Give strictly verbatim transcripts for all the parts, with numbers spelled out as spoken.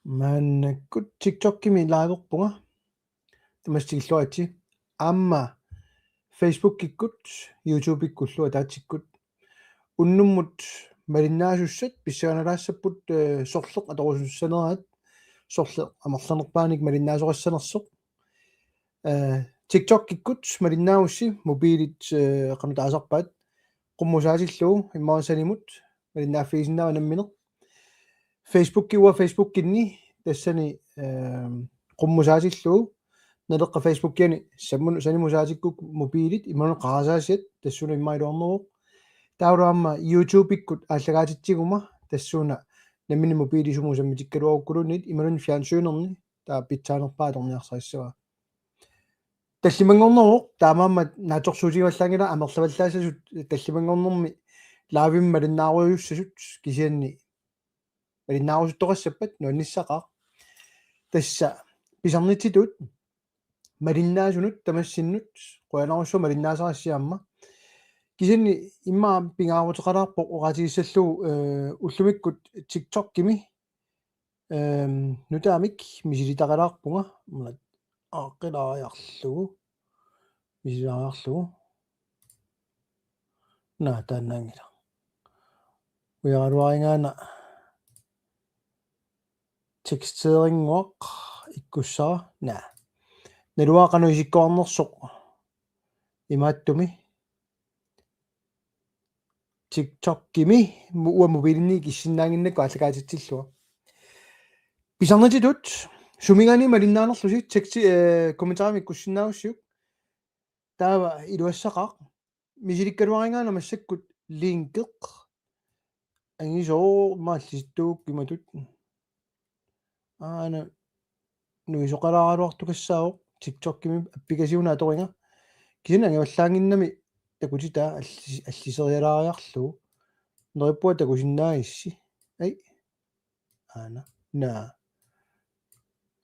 Maannakkut TikTokimi liverpunga. Tamassi tikilluaritsi. Aamma Facebookikkut, YouTubekkullu ataatsikkut. Unnummut malinnaasussat pissanganalaassapput, eh, sorleq atorusussanerat, sorleq amerlanerpaanik malinnaasoqassanersoq. Eh, TikTokikkut malinnaagussi mobilit, eh, qanoq taasarpaat, qummusaatillugu immaqa sanimut malinnaaffigisinnaava nammineq. Facebooki uanga Facebookinni tassani, eh, qummusaatillugu Naleqqap Facebookiani sammun-, sanimut saatikkukku mobilit imaluunniit qarasaasiat tassuuna immaqa iluarneruvoq. Taavalu aamma YouTubekkut aallakaatitsiguma tassuuna nammineq mobilit sumut sammitikkaluarukkuluunniit imaluunniit fjernsynerni taava pitsaanerpaaq atorniarsarissavaa. Tallimanngorneruvoq, taamaammat naatsorsuutigivallaanngilaq amerlavallaassasut tallimanngornermi live-imi malinnaarujussasut, kisianni malinnaarusuttoqassappat nuannissaqaaq. Tassa pisarnitsitut malinnaasunut tamassinnut qujanarsuaq malinnaasarassi aamma. Kisianni immaqa pingaaruteqalaarpoq oqaatigissallugu, eh, ullumikkut TikTokimi, ehm, nutaamik misilitaqalaarpunga, una aaqqilaariarlugu, misililaariarlugu. Naa, taannaanngilaq. Ujarluarigaana teksteerinnguaq ikkussara. Naa. Naluara qanoq isikkoqarnersoq imaattumi. TikTokimi mu-, uanga mobilinni ikissinnaannginnakku aallakaatitsillunga. Pisarnitsitut suminngaanniit malinnaanerlusi teksti, eh, kommentarimi ikkussinnaagussiuk. Taava iluassaqaaq. Misilikkaluarigaana massakkut linkeq. Angisooq maallisittuuk imatut. Aana nuisoqalaaraluartukassaavoq TikTokimi appikasiuna atoriga. Kisianni angivallaannginnami takutitaa allis-, alliserialaariarlugu. Neriuppunga takusinnaagissi. Ai. Aana. Naa.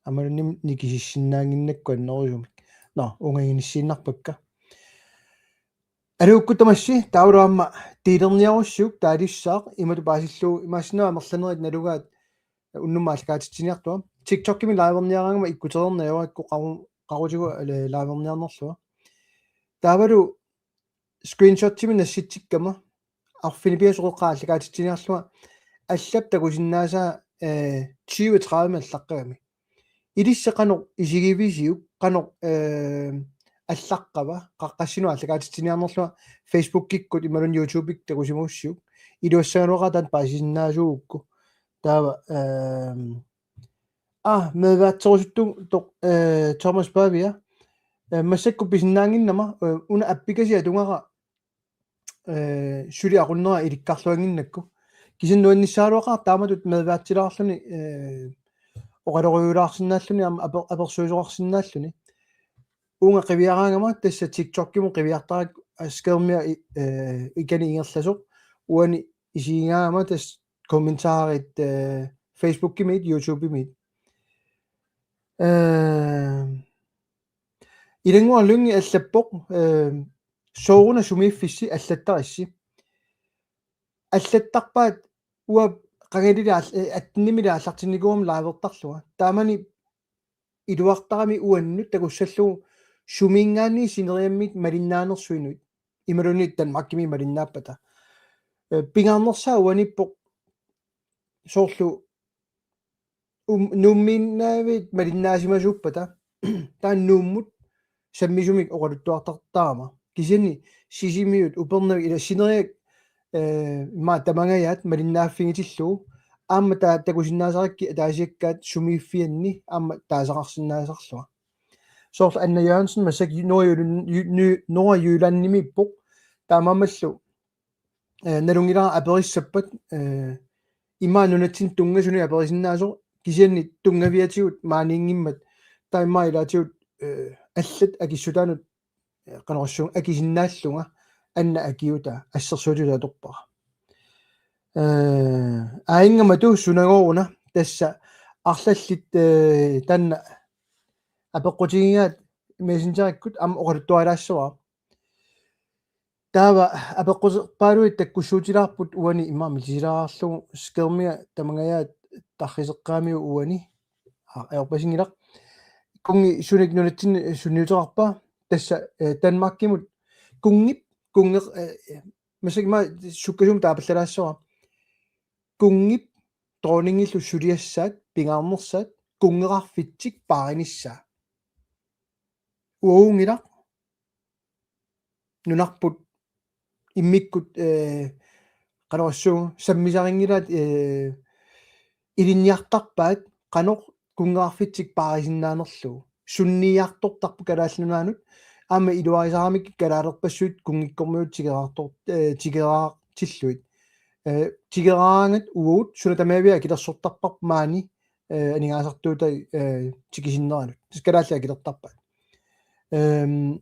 Aamma nikisissinnaannginnakku annerusumik. Nå, uunga iginissiinnarpakka. Aluukkut tamassi, taavalu aamma delerniarussiuk taalissaaq, imatut paasillugu, imaassinnaavoq amerlanerit nalugaat unnummut aallakaatitsiniartunga. TikTokimi liverniaraangama ikkutereerneq ajorikku qaru-, qarutigut, eh, liverniarnerlunga. Taavalu screenshotimik nassitsikkama, arfineq-pingasut qeqqanut aallakaatitsiniarlunga, allap takusinnaasaa, eh, tyve tredive allaqqagami. Ilissi qanoq isigivisiuk, qanoq, eh, allaqqava, qaqqassinut aallakaatitsiniarnerlunga Facebookikkut imaluunniit YouTubekka takusimagussiuk, iluassagaluaqaaq taanna paasisinnaasuugukku. Taava, ehm, aa, meeraaserusuttunngooq, eh, Thomas Pavia. Eh, massakkut pisinnaannginnama, eh, una appikasiat atugara, eh, suli aqunnera ilikkarluannginnakku. Kisianni nuannissagaluaqaaq taamatut meeraasilaarluni, eh, oqalorujuulaarsinnaalluni aamma aper-, apersuisoqarsinnaalluni. Uunga qiviaraangama tassa TikTokimut qiviartarakku, eh, skærmia i-, eh, ikani ingerlasoq. Uani isigigaangama tassa kommentarit, eh, Facebookimiit, YouTubemiit. Eh, Ilannguaq Lynge allappoq, eh, sooruna sumiiffissi allattarissi. Allattarpaat uanga qangalili aal-, eh, attenimili aallartinnikuugama livertarlunga. Taamani iluartarami uannut takussallugu suminngaanniit sineriammiit malinnaanersuinuit. Imaluunniit Danmarkimi malinnaappata. Eh, pingaarnersaat uaniippoq soorlu um-, Nuummiinnaavit malinnaasimasuuppata. Taanna Nuummut sammisumik oqaluttuartartarama. Kisianni Sisimiut, Upernavik ila sineriak, eh, immaqa tamangajaat malinnaaffigitillugit. Aamma taava takusinnaasarakkit ataasiakkaat sumiiffianni aamma taasaqarsinnaasarlunga. Soorlu Anna Jørgensen massakkut Nordjylland-, Ny-, Ny-, Nordjyllandimiippoq. Taamaammallu, eh, nalunngilara aperissappat, eh, immaqa nunatsinni tunngasunut aperisinnaasoq, kisianni tunngaviatigut maaniinngimmat taava immaqa ilaatigut, eh, allat akissutaannut, eh, qanorsuaq akisinnaallunga Anna akiutaa assersuutitut atorpara. Eh, aajunngama tu sunagooruna tassa arlallit, eh, taanna apeqqutigigaat Messengerikkut aamma oqaluttuarilaassavara. Taava apeqquterpaaluit takkussuutilaarput uani immaqa misilaarlugu skærmia tamangajaat tarriseqqaami uani. Aa, ajorpasinngilaq. Kunngi sunik nunatsinni sunniuteqarpa? Tassa, eh, Danmarkimut kunngip, kunnge-, eh, massakkut ima sukkasuumik taapallalaassavara. Kunngip dronningillu suliassaat, pingaarnersaat, kunngeqarfitsik paarinissaa. Uunngilaq nunarput immikkut, eh, qanorsuaq sammisarinngilaat, eh, ilinniartarpaat qanoq kunngeqarfitsik paarisinnaanerlugu. Sunniiartortarpoq Kalaallit Nunaannut, aamma iluarisaramik kalaalerpassuit kunngikkormiut tikeraartor-, eh, tikeraartillugit. Eh, tikeraangat uagut suna tamaavia akilersortarparput maani, eh, aningaasartuutai, eh, tikisinneranut. Tassa kalaallit akilertarpaat. Ehm,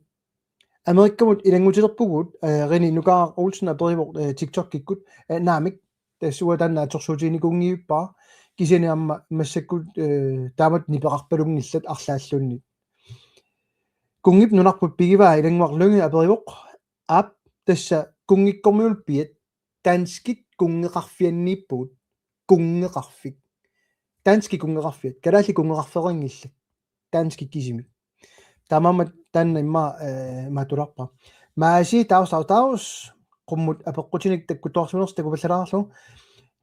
Amerikkamut ilanngutilerpugut, eh, Rene Nukaaraq Olsen aperivoq, eh, TikTokikkut, eh, naamik, tassa uanga taanna atsorsuutiginikuunngivippara, kisianni aamma massakkut, eh, taamatut nipeqarpalunngillat arlaalluunniit. Kunngip nunarput pigivaa Ilannguaq Lynge aperivoq, aap, tassa kunngikkormiullu piat, danskit kunngeqarfianniippugut, kunngeqarfik. Danskit kunngeqarfiat, kalaallit kunngeqarfeqanngillat. Danskit kisimik. Taamaammat taanna immaqa, eh, matulorpa. Maasi taus, taus, taus, qummut apeqqutinik takkuttuarsimanersoq takupallalaarlugu.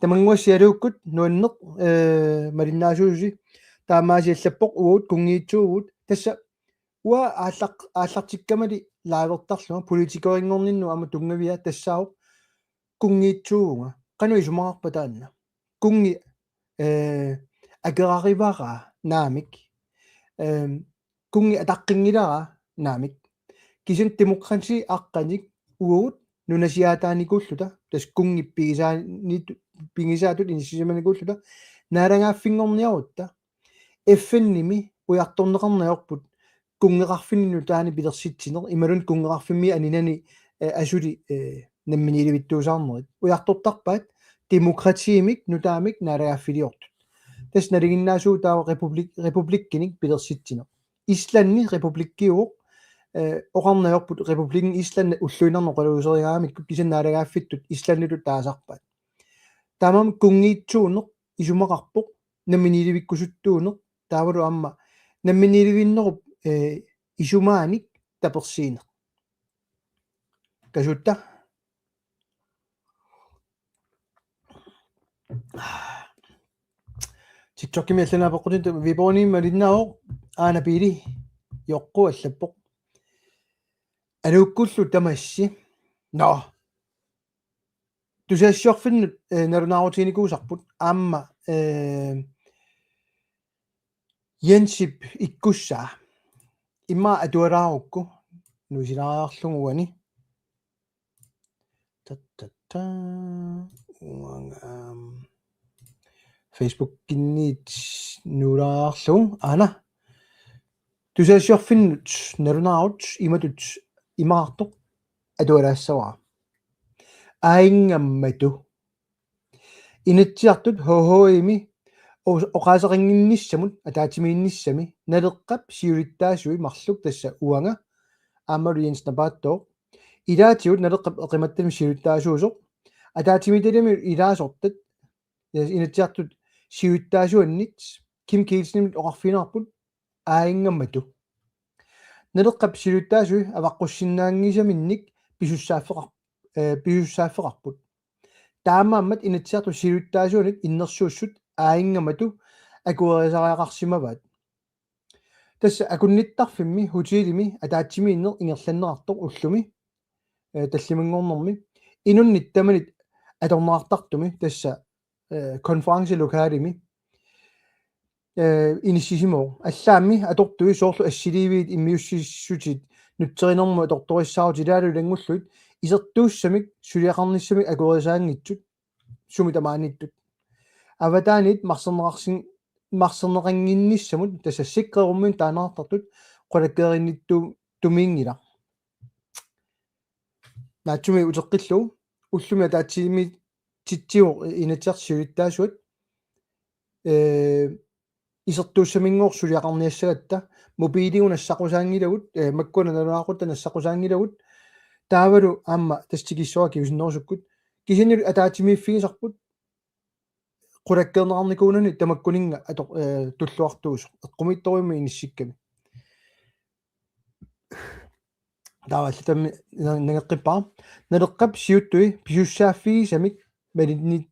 Tamannguassi aluukkut nuanneq, eh, malinnaasuusi. Taamaasi allappoq uagut kunngiitsuuvugut. Tassa uanga aallaq-, aallartikkamali livertarlunga politikerinngorninnut aamma tunngavia tassaavoq kunngiitsuuvunga. Qanoq isumaqarpa taanna? Kunngi, eh, akerarivaraa naamik. Ehm, kunngi ataqqinngilaa naamik. Kisianni demokrati aqqanik uagut nunasiaataanikuulluta, tassa kunngip pigisaaniit-, pigisaatut inissisimanikuulluta, naalagaaffinngorniarutta, F N-imi ujartorneqarneq ajorput kunngeqarfinni nutaanik pilersitsineq, imaluunniit kunngeqarfimmi aninani, eh, asuli, eh, namminiilivittuusaarnerit. Ujartortarpaat demokratiimik nutaamik naalagaaffiliortut. Tassa nalinginnaasuuvoq taava republik-, republikkinik pilersitsineq. Islandi republikkiuvoq, eh, oqarneq ajorput Republikken Island ulluinnarni oqaluuseriaramikku, kisianni naalagaaffittut Islandillu taasarpaat. Taamaammat kunngiitsuuneq isumaqarpoq, namminiilivikkusuttuuneq, taavalu aamma namminiilivinnerup, eh, isumaanik tapersiineq. Kasuutta. TikTokimi allanut apeqqutit Viborgimi malinnaavoq, aana piili joqqu allappoq. Aluukkullu tamassi. Nå. Tusagassiorfinnut, eh, nalunaarutiginikuusarput aamma, eh, Jensip ikkussaa. Immaqa atualaarukku nuisilaariarlugu uani. Ta, ta, ta. Uanga, aam, Facebookinniit nuulaariarlugu. Aana. Tusagassiorfinnut nalunaarut imatut imaqartoq atualaassavara. Aajingammatu. Inatsisartut H H-imi o-, oqaaseqannginnissamut ataatsimiinnissami Naleqqap siulittaasui marluk, tassa uanga aammalu Jens Napaattooq, ilaatigut Naleqqap eqimattanut siulittaasuusoq, ataatsimiititaliami ilaasortat, Inatsisartut siulittaasuannit Kim Kielsenimit oqarfigineqarput aajingammatu. Naleqqap siulittaasui avaqqussinnaanngisaminnik pisussaaffeqar-, eh, pisussaaffeqarput. Taamaammat Inatsisartut siulittaasuannit innersuussut aajingammatu akuerisariaqarsimavaat. Tassa akunnittarfimmi hotelimi ataatsimiinneq ingerlanneqartoq ullumi, eh, tallimanngornermi, inunnit tamanit atorneqartartumi, tassa, eh, konferencelokalimi, eh, inissisimavoq. Allaammi atortui soorlu assiliiviit immiussissutit nutserinermut atortorissaarutit ilaalu ilanngullugit isertuussamik suliaqarnissamik akuerisaanngitsut sumi tamaaniittut. Avataaniit marserneqarsin-, marserneqannginnissamut, tassa sikkerummiit taaneqartartut qulakkeerinnittu-, tumiinngilaq. Naatsumik uteqqillugu, ullumi ataatsimiititsivoq Inatsisartut siulittaasuat, eh, isertuussaminngooq suliaqarniassagatta, mobiiligut nassaqqusaanngilagut, eh, makkua nalunaaqutaq nassaqqusaanngilagut, taavalu aamma tassa tikissuara kingusinnerusukkut, kisiannili ataatsimiiffigisarput, qulakkeerneqarnikuunani tamakkuninnga atoq-, eh, tulluartuusoq. Eqqumiitsorujummik inissikkami. Taava allatami na-, nangeqqippara. Naleqqap siuttui pisussaaffigisamik malinni-,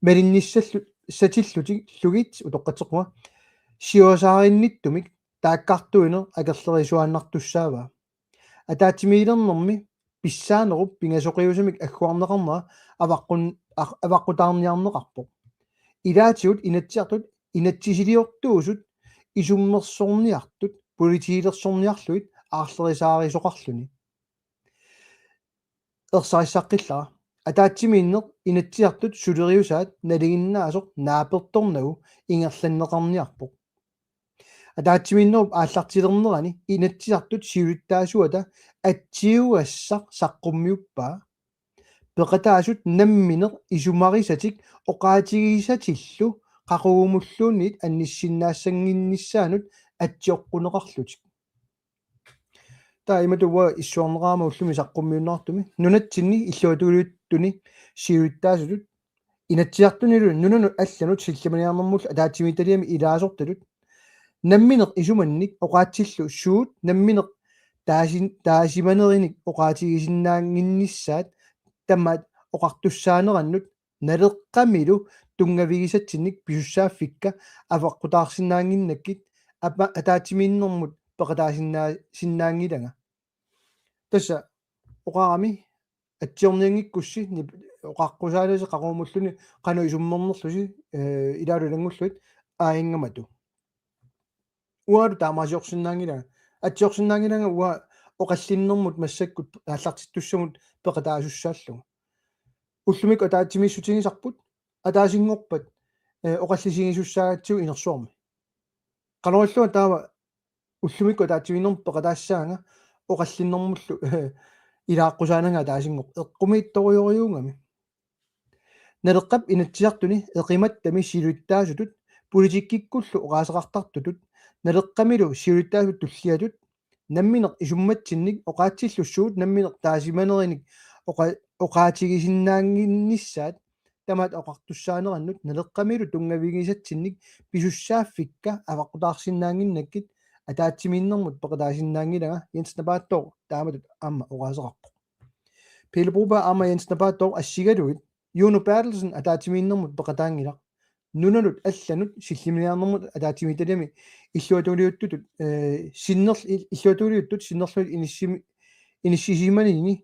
malinnissallu-, satillutik lugit utoqqatseqquga. Siuasaarinnittumik taakkartuineq akerlerisuaannartussaavaa. Ataatsimiilernermi pissaanerup pingasoqiusamik agguarneqarnera avaqqun-, a-, avaqqutaarniarneqarpoq. Ilaatigut Inatsisartut inatsisiliortuusut isummersorniartut politiilersorniarlugit aarlerisaarisoqarluni. Ersarissaqqillara. Ataatsimiinneq Inatsisartut suleriusaat nalinginnaasoq naapertornagu ingerlanneqarniarpoq. Ataatsimiinnerup aallartilernerani Inatsisartut siulittaasuata atsiugassaq saqqummiuppaa. Peqataasut nammineq isumarisatik oqaatigisatillu qaqugumulluunniit annissinnaassanginnissaannut atsioqquneqarlutik. Taava imatut uanga issuarneqarama ullumi saqqummiunneqartumi. Nunatsinni illuatungiliuttuni siulittaasutut Inatsisartunilu nunanut allanut sillimaniarnermullu ataatsimiititaliami ilaasortatut nammineq isumannik oqaatsillu suut nammineq taasin-, taasimanerinik oqaatigisinnaannginnissaat tamaat oqartussaanerannut Naleqqamilu tunngavigisatsinnik pisussaaffikka avaqqutaarsinnaannginnakkit apa-, ataatsimiinnermut peqataasinnaa-, sinnaanngilanga. Tassa oqarami atsiornianngikkussi nip-, oqaqqusaanasi qaqugumulluni qanoq isummernerlusi, eh, ilaalu ilanngullugit aajungaammat. Uangalu taamaasiorsinnaanngilanga. Atsiorsinnaanngilanga uanga oqallinnermut massakkut aallartittussamut peqataasussaallugu. Ullumikkut ataatsimiissutigisarput ataasinngorpat, eh, oqallisigisussaagatsigu inersuarmi. Qanorluunniit taava ullumikkut ataatsimiinnermut peqataassaanga oqallinnermullu ilaaqqusaananga ataasinngorpat eqqumiitsorujorujuugami. Naleqqap Inatsisartuni eqimattami siulittaasutut politikkikkullu oqaaseqartartutut Naleqqamilu siulittaasutut tulliatut nammineq isummatsinnik oqaatsillu suut nammineq taasimanerinik oqa-, oqaatigisinnaannginnissaat tamaat oqartussaanerannut Naleqqamilu tunngavigisatsinnik pisussaaffikka avaqqutaarsinnaannginnakkit ataatsimiinnermut peqataasinnaanngilanga Jens Napaattooq taamatut aamma oqaaseqarpoq. Pele Broberg aamma Jens Napaattooq assigalugit Juno Berthelsen ataatsimiinnermut peqataanngilaq. Nunanut allanut sillimaniarnermut ataatsimiititaliami illuatungiliuttutut, eh, sinnerl-, il-, illuatungiliuttut sinnerlugit inissimi-, inissisimanini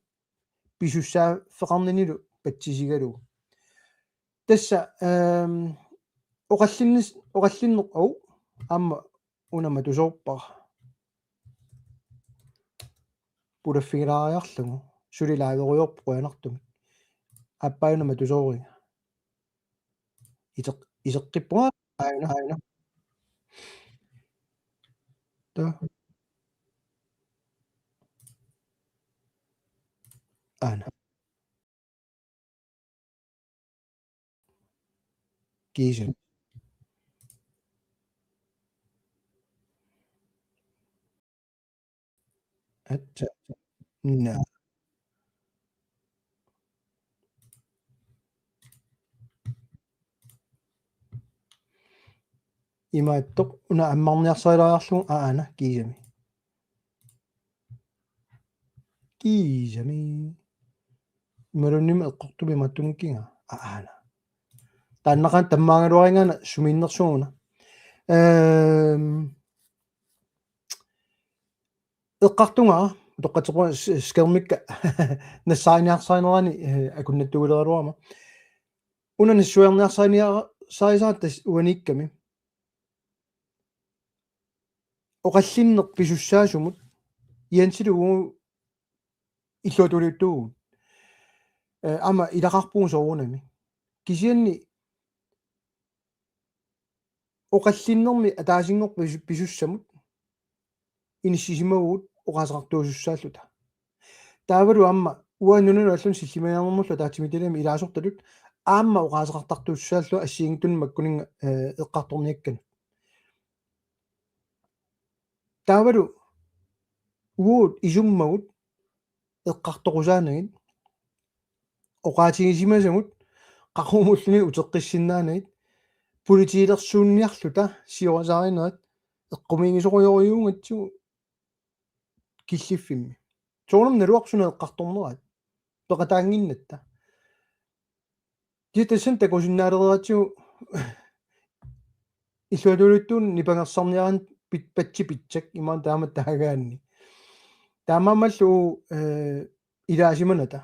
pisussaaffeqarninilu patsisigalugu. Tassa, ehm, oqallinnis-, oqallinneq au aamma una matusoorpara. Pulaffigilaariarlugu. Suli liverujoorpoq qujanartumik. Aappaagu una matusooriga. Iseq-, iseqqippunga aajuna aajuna. Ta. Aana. Kiisa. Atsa. Na. Imaattoq una ammarniarsarilaariarlugu aana kiisami. Kiisami. Imaluunniit eqqortumik imaattunngikkiga aana. Taanna qanoq tammaagaluarigaana sumiinnersuuguna. Ehm, eqqartunga, utoqqatserpunga s-, skærmikka nassaariniarsarinerani, eh, akunnattuuleraluarama. Una nassuiarniarsarinia-, sarisara tassa uaniikkami. Oqallinneq pisussaasumut Jensilu uagut illuatungiliuttuuvugut. Eh, aamma ilaqarpugut soorunami. Kisianni oqallinnermi ataasinngorpat pisu-, pisussamut inissisimavugut oqaaseqartuusussaalluta. Taavalu aamma uanga nunanut allanut sillimaniarnermullu ataatsimiititaliami ilaasortatut aamma oqaaseqartartuusussaalluta assigiinngitsunik makkuninnga, eh, eqqartorniakkanut. Taavalu uagut isummagut eqqartorusaanagit oqaatigisimasagut qaqugumulluni uteqqissinnaanagit politiilersuunniarluta siorasaarinerat eqqumiigisorujorujuugatsigu killiffimmi. Soorunami naluarput suna eqqartorneraat. Peqataannginnatta. Kisianni tassani takusinnaaleriaratsigu illuatungiliuttuuneq nipangersarniaraanni pit-, patsi pitsak imaluunniit taama taagaanni. Taamaammallu, eh, ilaasimanata.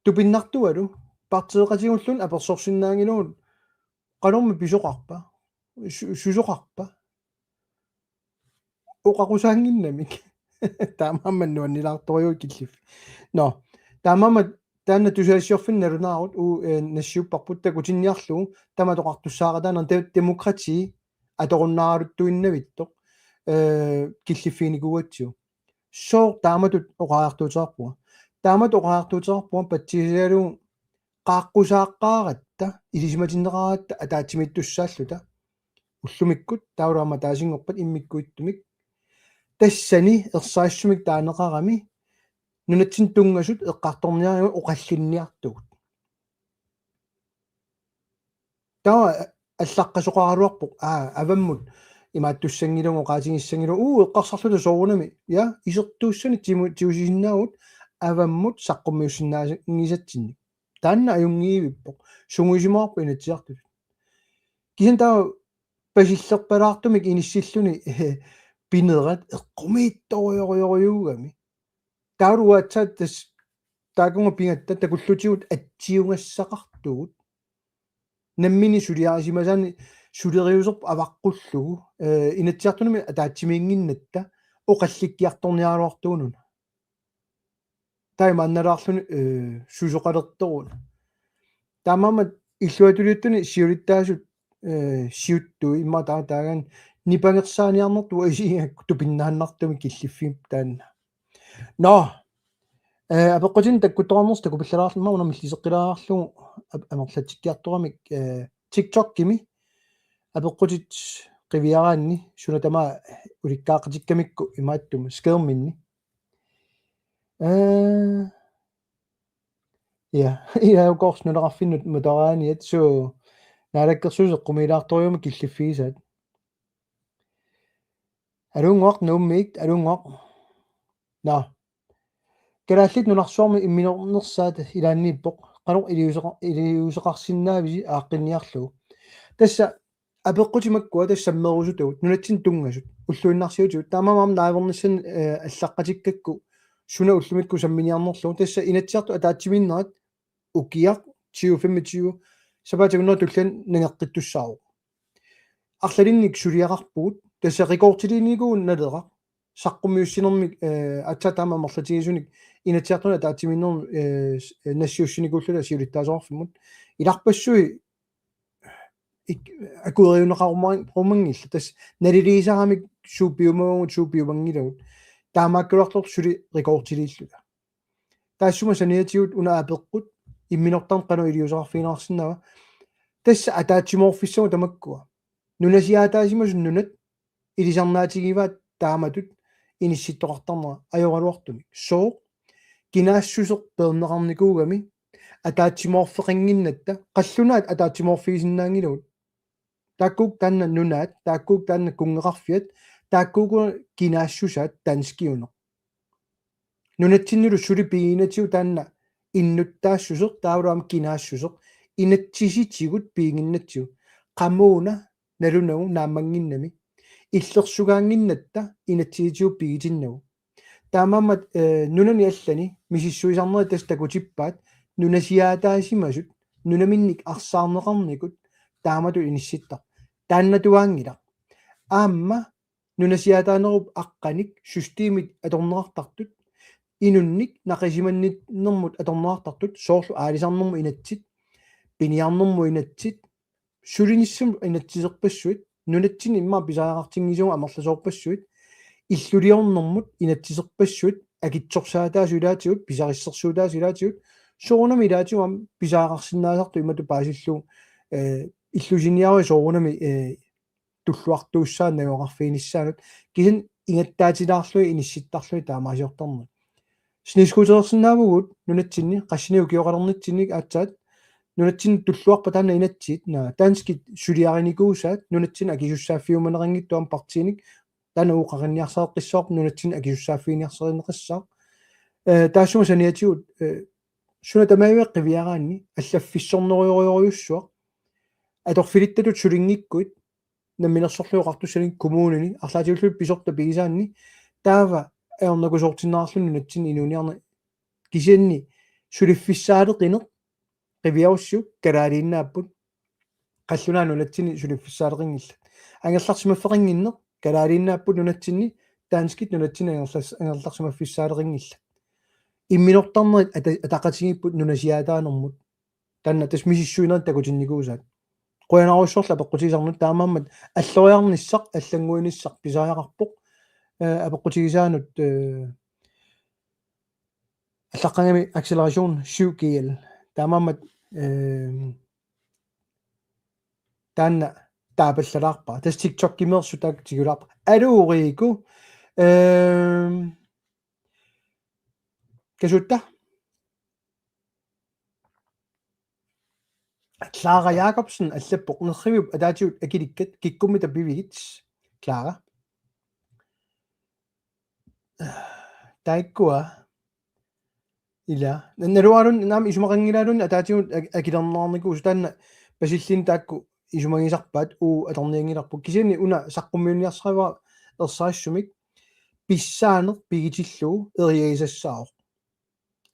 Tupinnartualu, partiiqatigulluunniit apersorsinnaanngilagut, qanormi pisoqarpa, su-, susoqarpa, oqaqusaannginnamik. Taamaammat nuannilaartorujuuvoq killiffi. Nå, taamaammat taanna tusagassiorfinnut nalunaarut uu, eh, nassiupparput takutinniarlugu, tamaat oqartussaaqataaneq de-, demokrati atorunnaaraluttuinnavittoq, eh, killiffiginikuugatsigu. Sooq taamatut oqariartuuteqarpunga? Taamatut oqariartuuteqarpunga patsisaalugu qaaqqusaaqqaaratta, ilisimatinneqaaratta ataatsimiittussaalluta. Ullumikkut, taavalu aamma ataasinngorpat immikkuittumik. Tassani ersarissumik taaneqarami, nunatsinni tunngasut eqqartorniarivut oqallinniartugut. Taava allaqqasoqaraluarpoq, aa, avammut imaattussanngilagut, oqaatigissanngilagut, uu, eqqarsarluta soorunami, ja, isertuussani timu-, tigusisinnaavugut avammut saqqummiussinnaanngisatsinnik. Taanna ajunngivippoq, sungiusimavarput Inatsisartutut. Kisianni taava pasillerpalaartumik inissilluni pinerat eqqumiitsorujorujuugami. Taavalu uatsiaat tassa taakunga pigatta takullutigut atsiugassaqartugut. Nammineq suliarisimasaannik suleriuserput avaqqullugu, eh, Inatsisartunumi ataatsimiinnginnatta oqallikkiartorniaraluartuununa. Taamaannalaarluni, eh, susoqalertoruna. Taamaammat illuatungiliuttuuni siulittaasut, eh, siuttui immaqa taa-, taagaanni nipangersaaniarnertut isigigakkit tupinnaannartumik killiffik taanna. Nå. Eh, apeqqutinik takkuttoqarnersoq takupallalaarlunga una milliseqqilaarlugu ap-, amerlatsikkiartoramik, eh, TikTokimi. Apeqqutit qiviaraanni suna tamaat ulikkaaqqatikkamikku imaattumik skærmimmi. Eh, ja, ilaakoors nunaqarfinnut matoraaniat suu naalakkersuisut eqqumiilaartorujummata killiffigisaat. Aluunnguaq Nuummiit, aluunnguaq. Nå. Kalaallit Nunarsuarmi imminornersaat ilaanniippoq. Qanoq iliuuseqa-, iliuuseqarsinnaavisi aaqqinniarlugu. Tassa apeqqutit makkua tassa sammerusutagut, nunatsinni tunngasut, ulluinnarsiutigut. Taamaammat naavernissanni, eh, allaqqatikkakku suna ullumikkut samminiarnerlugu. Tassa Inatsisartut ataatsimiinnerat ukiaq tyve femogtyve sapaatip akunnerata tulliani nangeqqittussaavoq. Arlalinnik suliaqarpugut, tassa rekordiliinikuuvoq Naleraq, saqqummiussinermik, eh, aatsaat taama amerlatigisunik Inatsisartuni ataatsimiinnermut, eh, s-, eh, nassiussinikuulluta siulittaasoqarfimmut. Ilarpassui ik-, akueriunneqarumaa-, -rumanngillat. Tassa naliliisaramik suut piumavagut, suut piumanngilagut. Taamaakkaluartoq suli rekordiliilluta. Taassuma saniatigut una apeqqut imminortarneq qanoq iliuuseqarfigineqarsinnaava. Tassa ataatsimoorfissagut tamakkua. Nunasiaataasimasut nunat ilisarnaatigivaat taamatut inissittoqartarnera ajoraluartumik. Sooq? Kinaassuseq peerneqarnikuugami ataatsimoorfeqannginnatta, qallunaat ataatsimoorfigisinnaanngilagut. Taakkuupput taanna nunaat, taakkuupput taanna kunngeqarfiat, taakkuuku kinaassusaat danskiuneq. Nunatsinnilu suli piginnginnatigut taanna innuttaassuseq, taavalu aamma kinaassuseq, inatsisitigut piginnginnatsigu. Qamuuna nalunagu naammannginnami. Illersugaannginnatta inatsisitigut pigitinnagu. Taamaammat, eh, nunani allani misissuisarnerit tassa takutippaat, nunasiaataasimasut, nunaminnik arsaarneqarnikut taamatut inissittarput. Taannatuaanngilaq. Aamma nunasiaataanerup aqqanik systemit atorneqartartut, inunnik naqisimanninnermut atorneqartartut, soorlu aalisarnermut inatsit, piniarnermut inatsit, sulinissamut inatsiserpassuit, nunatsinni immaqa pisariaqartinngisagut amerlasoorpassuit, illuliornermut inatsiserpassuit, akitsorsaataasut ilaatigut, pisarissersuutaasut ilaatigut, soorunami ilaatigut aamma pisariaqarsinnaasartut imatut paasillugu, eh, illusinniaruit soorunami, eh, tulluartuussaat najugaqarfiginissaanut, kisianni ingattaatilaarlugit inissittarlugit taamaasiortarnerit. Snescooterersinnaavugut nunatsinni, qassinik ukioqalernitsinnik aatsaat, nunatsinni tulluarpat taanna inatsit, naa, danskit suliarinikuusaat, nunatsinni akisussaaffiumaneqanngitsoq aamma partiinik, taanna uoqarinniarsareqqissaaq, nunatsinni akisussaaffiginiarsarinneqassaaq. Eh, taassuma saniatigut, eh, suna tamaat qiviaraanni, allaffissornerujorujussuaq, atorfilittatut sulinngikkuit, namminersorlutik oqartussanit kommunini, arlaatigulluunniit pisortat pigisaanni, taava ajornakusoortinneqarluni nunatsinni inuuniarneq, kisianni suliffissaaleqineq qiviarussiuk kalaaliinnaapput, qallunaat nunatsinni suliffissaaleqinngillat. Angerlarsimaffeqannginneq kalaaliinnaapput nunatsinni, danskit nunatsinni angerlas-, angerlarsimaffissaaleqinngillat. Imminortarnerit ata-, ataqatigiipput nunasiaataanermut. Taanna tassa misissuinerit takutinnikuusaat. Qujanarujussuarlu apeqqutigisannut, taamaammat alloriarnissaq, allannguinissaq pisariaqarpoq. Eh, apeqqutigisaanut, eh, allaqqagami acceleration syv G L. Taamaammat, eh, taanna taapallalaarpara. Tassa TikTokimeersut taakku tigulaarput. Aluu Riku, eh, kasuutta. Clara Jacobsen allappoq: Nerriviup ataatigut akilikkat, kikkummita pivigit? Clara. Taakkua ila. Naluarun naam isumaqanngilaalun ataatigut ak-, akilerneqarnikuusoq, taanna Basillin taakku isumagisarpaat, uu atornianngilarput. Kisianni una saqqummiunniarsarivara ersarissumik: pissaaneq pigitillugu eriagisassaavoq.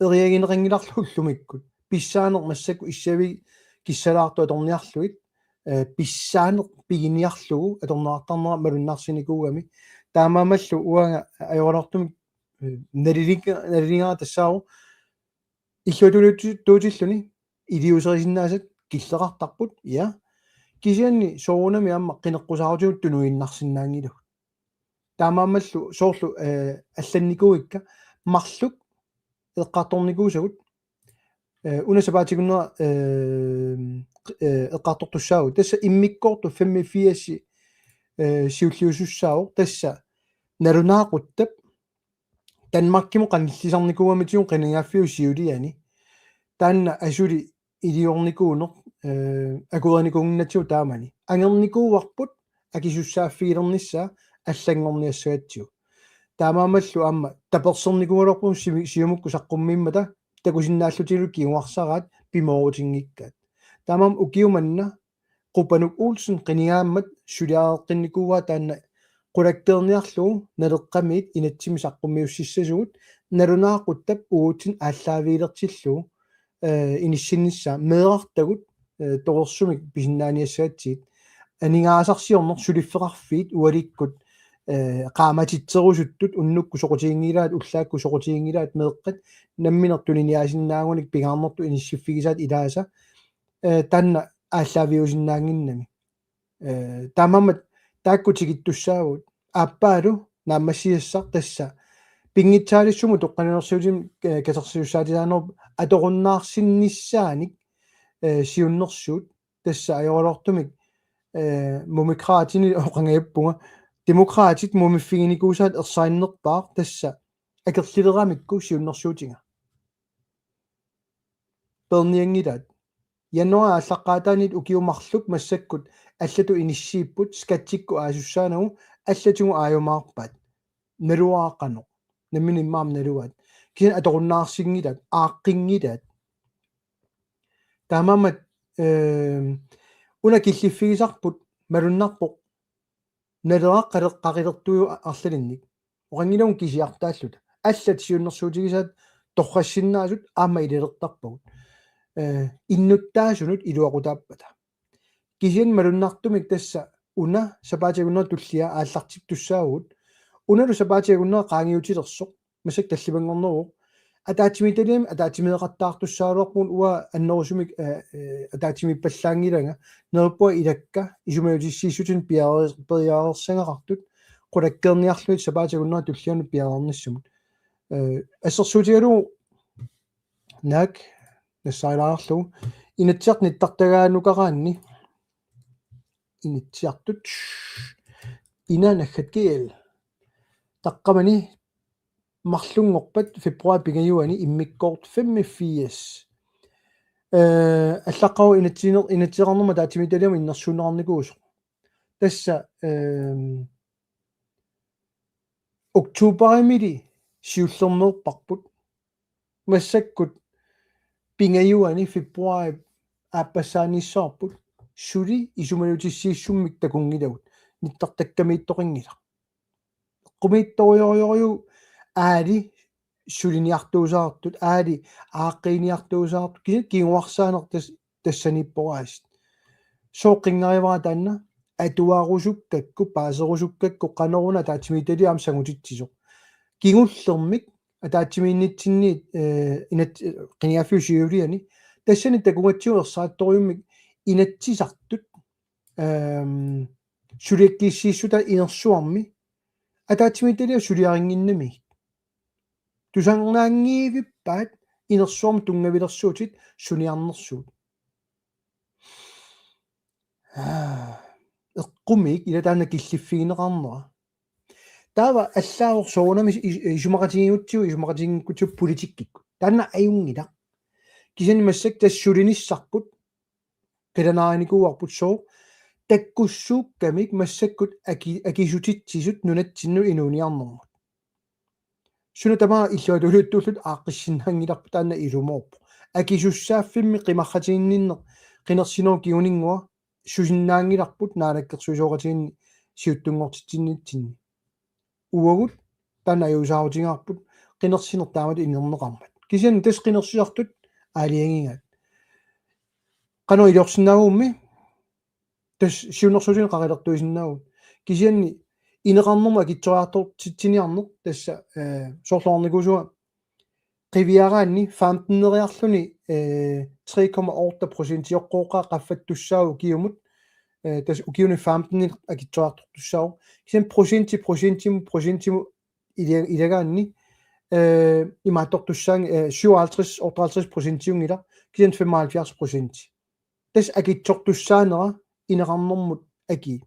Eriagineqanngilarlu ullumikkut. Pissaaneq massakkut issavik kissalaartut atorniarlugit, eh, pissaaneq piginiarlugu atorneqartarnera malunnarsinikuugami. Taamaammallu uanga ajoraluartumik, eh, nalilinga-, nalilingara tassaavoq illuatungiliuttuutilluni iliuuserisinnaasat killeqartarput, ja. Kisianni soorunami aamma qineqqusaarutigut tunuinnarsinnaanngilagut. Taamaammallu soorlu, eh, allannikuuikka marluk eqqartornikuusagut, eh, una sapaatip akunnera, eh, eh, eqqartortussaavugut. Tassa immikkoortoq femogfirs, eh, siulliusussaavoq. Tassa nalunaaquttap Danmarkimut qanillisarnikuugamitigut qinigaaffiup siuliani. Taanna asuli iliornikuuneq, eh, akuerinikuunnginnatsigit taamani. Angernikuuarput akisussaaffigilernissaa allanngorniassagatsigu. Taamaammallu aamma tapersersornikuugaluarpugut Simi-, Siumukkut saqqummiimmata takusinnaallutigalugu kinguarsaraat pimoorutinngikkaat. Taamaammat ukioq manna Qupanuk Olsen qinigaammat suliareqqinnikuuaa taanna qulakkeerniarlugu Naleqqamiit inatsimmi saqqummiussissasugut, nalunaaquttap uatsinnut aallaavigilertillugu, eh, inissinnissaa meerartagut, eh, torersumik pisinnaaniassagatsigit. Aningaasarsiorneq suliffeqarfiit ualikkut, eh, qaammatitserusuttut unnukkut soqutiginngilaat, ullaakkut soqutiginngilaat meeqqat nammineq tuniniaasinnaagunik pingaarnertut inissiffigisaat ilaasa, eh, taanna aallaaviusinnaannginnami. Eh, taamaammat taakku tikittussaavugut. Aappaalu naammassigassaq tassa pinngitsaaliissummik utoqqalinersiutinut, eh, katersisussaatitaanerup atorunnaarsinnissaanik, eh, siunnersuut tassa ajoraluartumik, eh, Mumik Kraatini oqanngippunga. Demokraatit mumiffiginikuusaat ersarinnerpaaq tassa akerlileramikku siunnersuutiga. Peernianngilaat. Januaarip aallaqqaataaniit ukiut marluk massakkut allatut inissiipput, skatsikkut aasussaanagu allatigut aajumaarpaat. Naluara qanoq. Nammineq immaqa naluaat. Kisianni atorunnaarsinngilaat, aaqqinngilaat. Taamaammat, eh, una killiffigisarput malunnarpoq Naleraq qaleqqaqilertuuvoq arlalinnik. Oqanngilagut kisiartaalluta. Allat siunnersuutigisaat torrassinnaasut aamma ililertarpagut. Eh, innuttaasunut iluaqutaappata. Kisianni malunnartumik tassa una sapaatip akunnera tullia aallartittussaavugut. Unalu sapaatip akunnera qaangiutilersoq. Massakkut tallimanngorneruvoq. Ataatsimiititaliami ataatsimeeqattaartussaagaluarpugut, uanga annerusumik, eh, eh, ataatsimiippallaanngilanga. Neriuppunga ilakka isumaliutissiissutinik piareer-, piareersagaqartut qulakkeerniarlugit sapaatip akunnera tullianut piareernissamut. Eh, assersuutigalugu naak nassaarilaarlugu Inatsisartut nittartagaanukarput, Inatsisartut, ina naggat G L. Taqqamani marlunngorpat februar pingajuani immikkoortoq femogfirs. Eh, allaqqavoq inatsiner-, inatsiseqarnermut ataatsimiititaliami innersuunneqarnikuusoq. Tassa, ehm, oktoberimili siullermeerparput. Massakkut pingajuani februarip aappassaanissaarput suli isumaliutissiissummik takunngilagut, nittartakkamiittoqanngilaq. Eqqumiitsorujussuuvoq aali suliniartuusaartut, aali aaqqiiniartuusaartut, ki-, kinguarsaaneq tas-, tassaniippoq aasiit. Sooq qinngarivaat taanna, atuarusukkakku, paaserusukkakku, qanoruna ataatsimiititaliami sangutitsisoq. Kingullermik ataatsimiinnitsinni, eh, inat-, qinigaaffiup siuliani, tassani takugatsigu ersarittorujummik inatsisartut, ehm, suliakkiissiissutai inersuarmi ataatsimiititaliap suliarinnginnamigit. Tusarnaanngivippaat inersuarmi tunngavilersuutit suniarnersugut. Aa, eqqumiik ila taanna killiffigineqarnera. Taava allaavoq soorunami is-, is-, isumaqatigiigutsigu, isumaqatigiinngikkutsigit politikkikkut. Taanna ajunngilaq. Kisianni massakkut tassa sulinissarput, qilanaarinikuuarput sooq, takkussuukkamik massakkut aki-, akisutitsisut nunatsinnut inuuniarnermut. Suna tamaat illuatungiliuttuulluta aaqqissinnaanngilarput, taanna ilumoorpoq. Akisussaaffimmi qimarratiginninneq qinersinerup kinguninngua susinnaanngilarput naalakkersuisooqatigiinni siuttunngortitsinnitsinni. Uagut taanna ajuusaarutigaarput qinersineq taamatut inerneqarmat. Kisianni tassa qinersisartut aalajangigaat. Qanoq iliorsinnaagummi, tassa siunnersuutinik qaqilertuisinnaavugut. Kisianni ineqarnermut akitsoriartortitsiniarneq tassa, eh, soorlu oqarnikuusua qiviaraanni femten-eriarluni, eh, tre komma otte procentioqqooqaaq qaffattussaasoq ukiumut, eh, tassa ukiuni femten akitsoriartortussaavoq. Kisianni procenti, procentimut, procentimut ilia-, ilagaanni, eh, imaattortussaanngilaq, eh, syvoghalvtreds, otteoghalvtreds procentiunngilaq, kisianni femoghalvfjerds procent. Tassa akitsortussaanera ineqarnermut akii.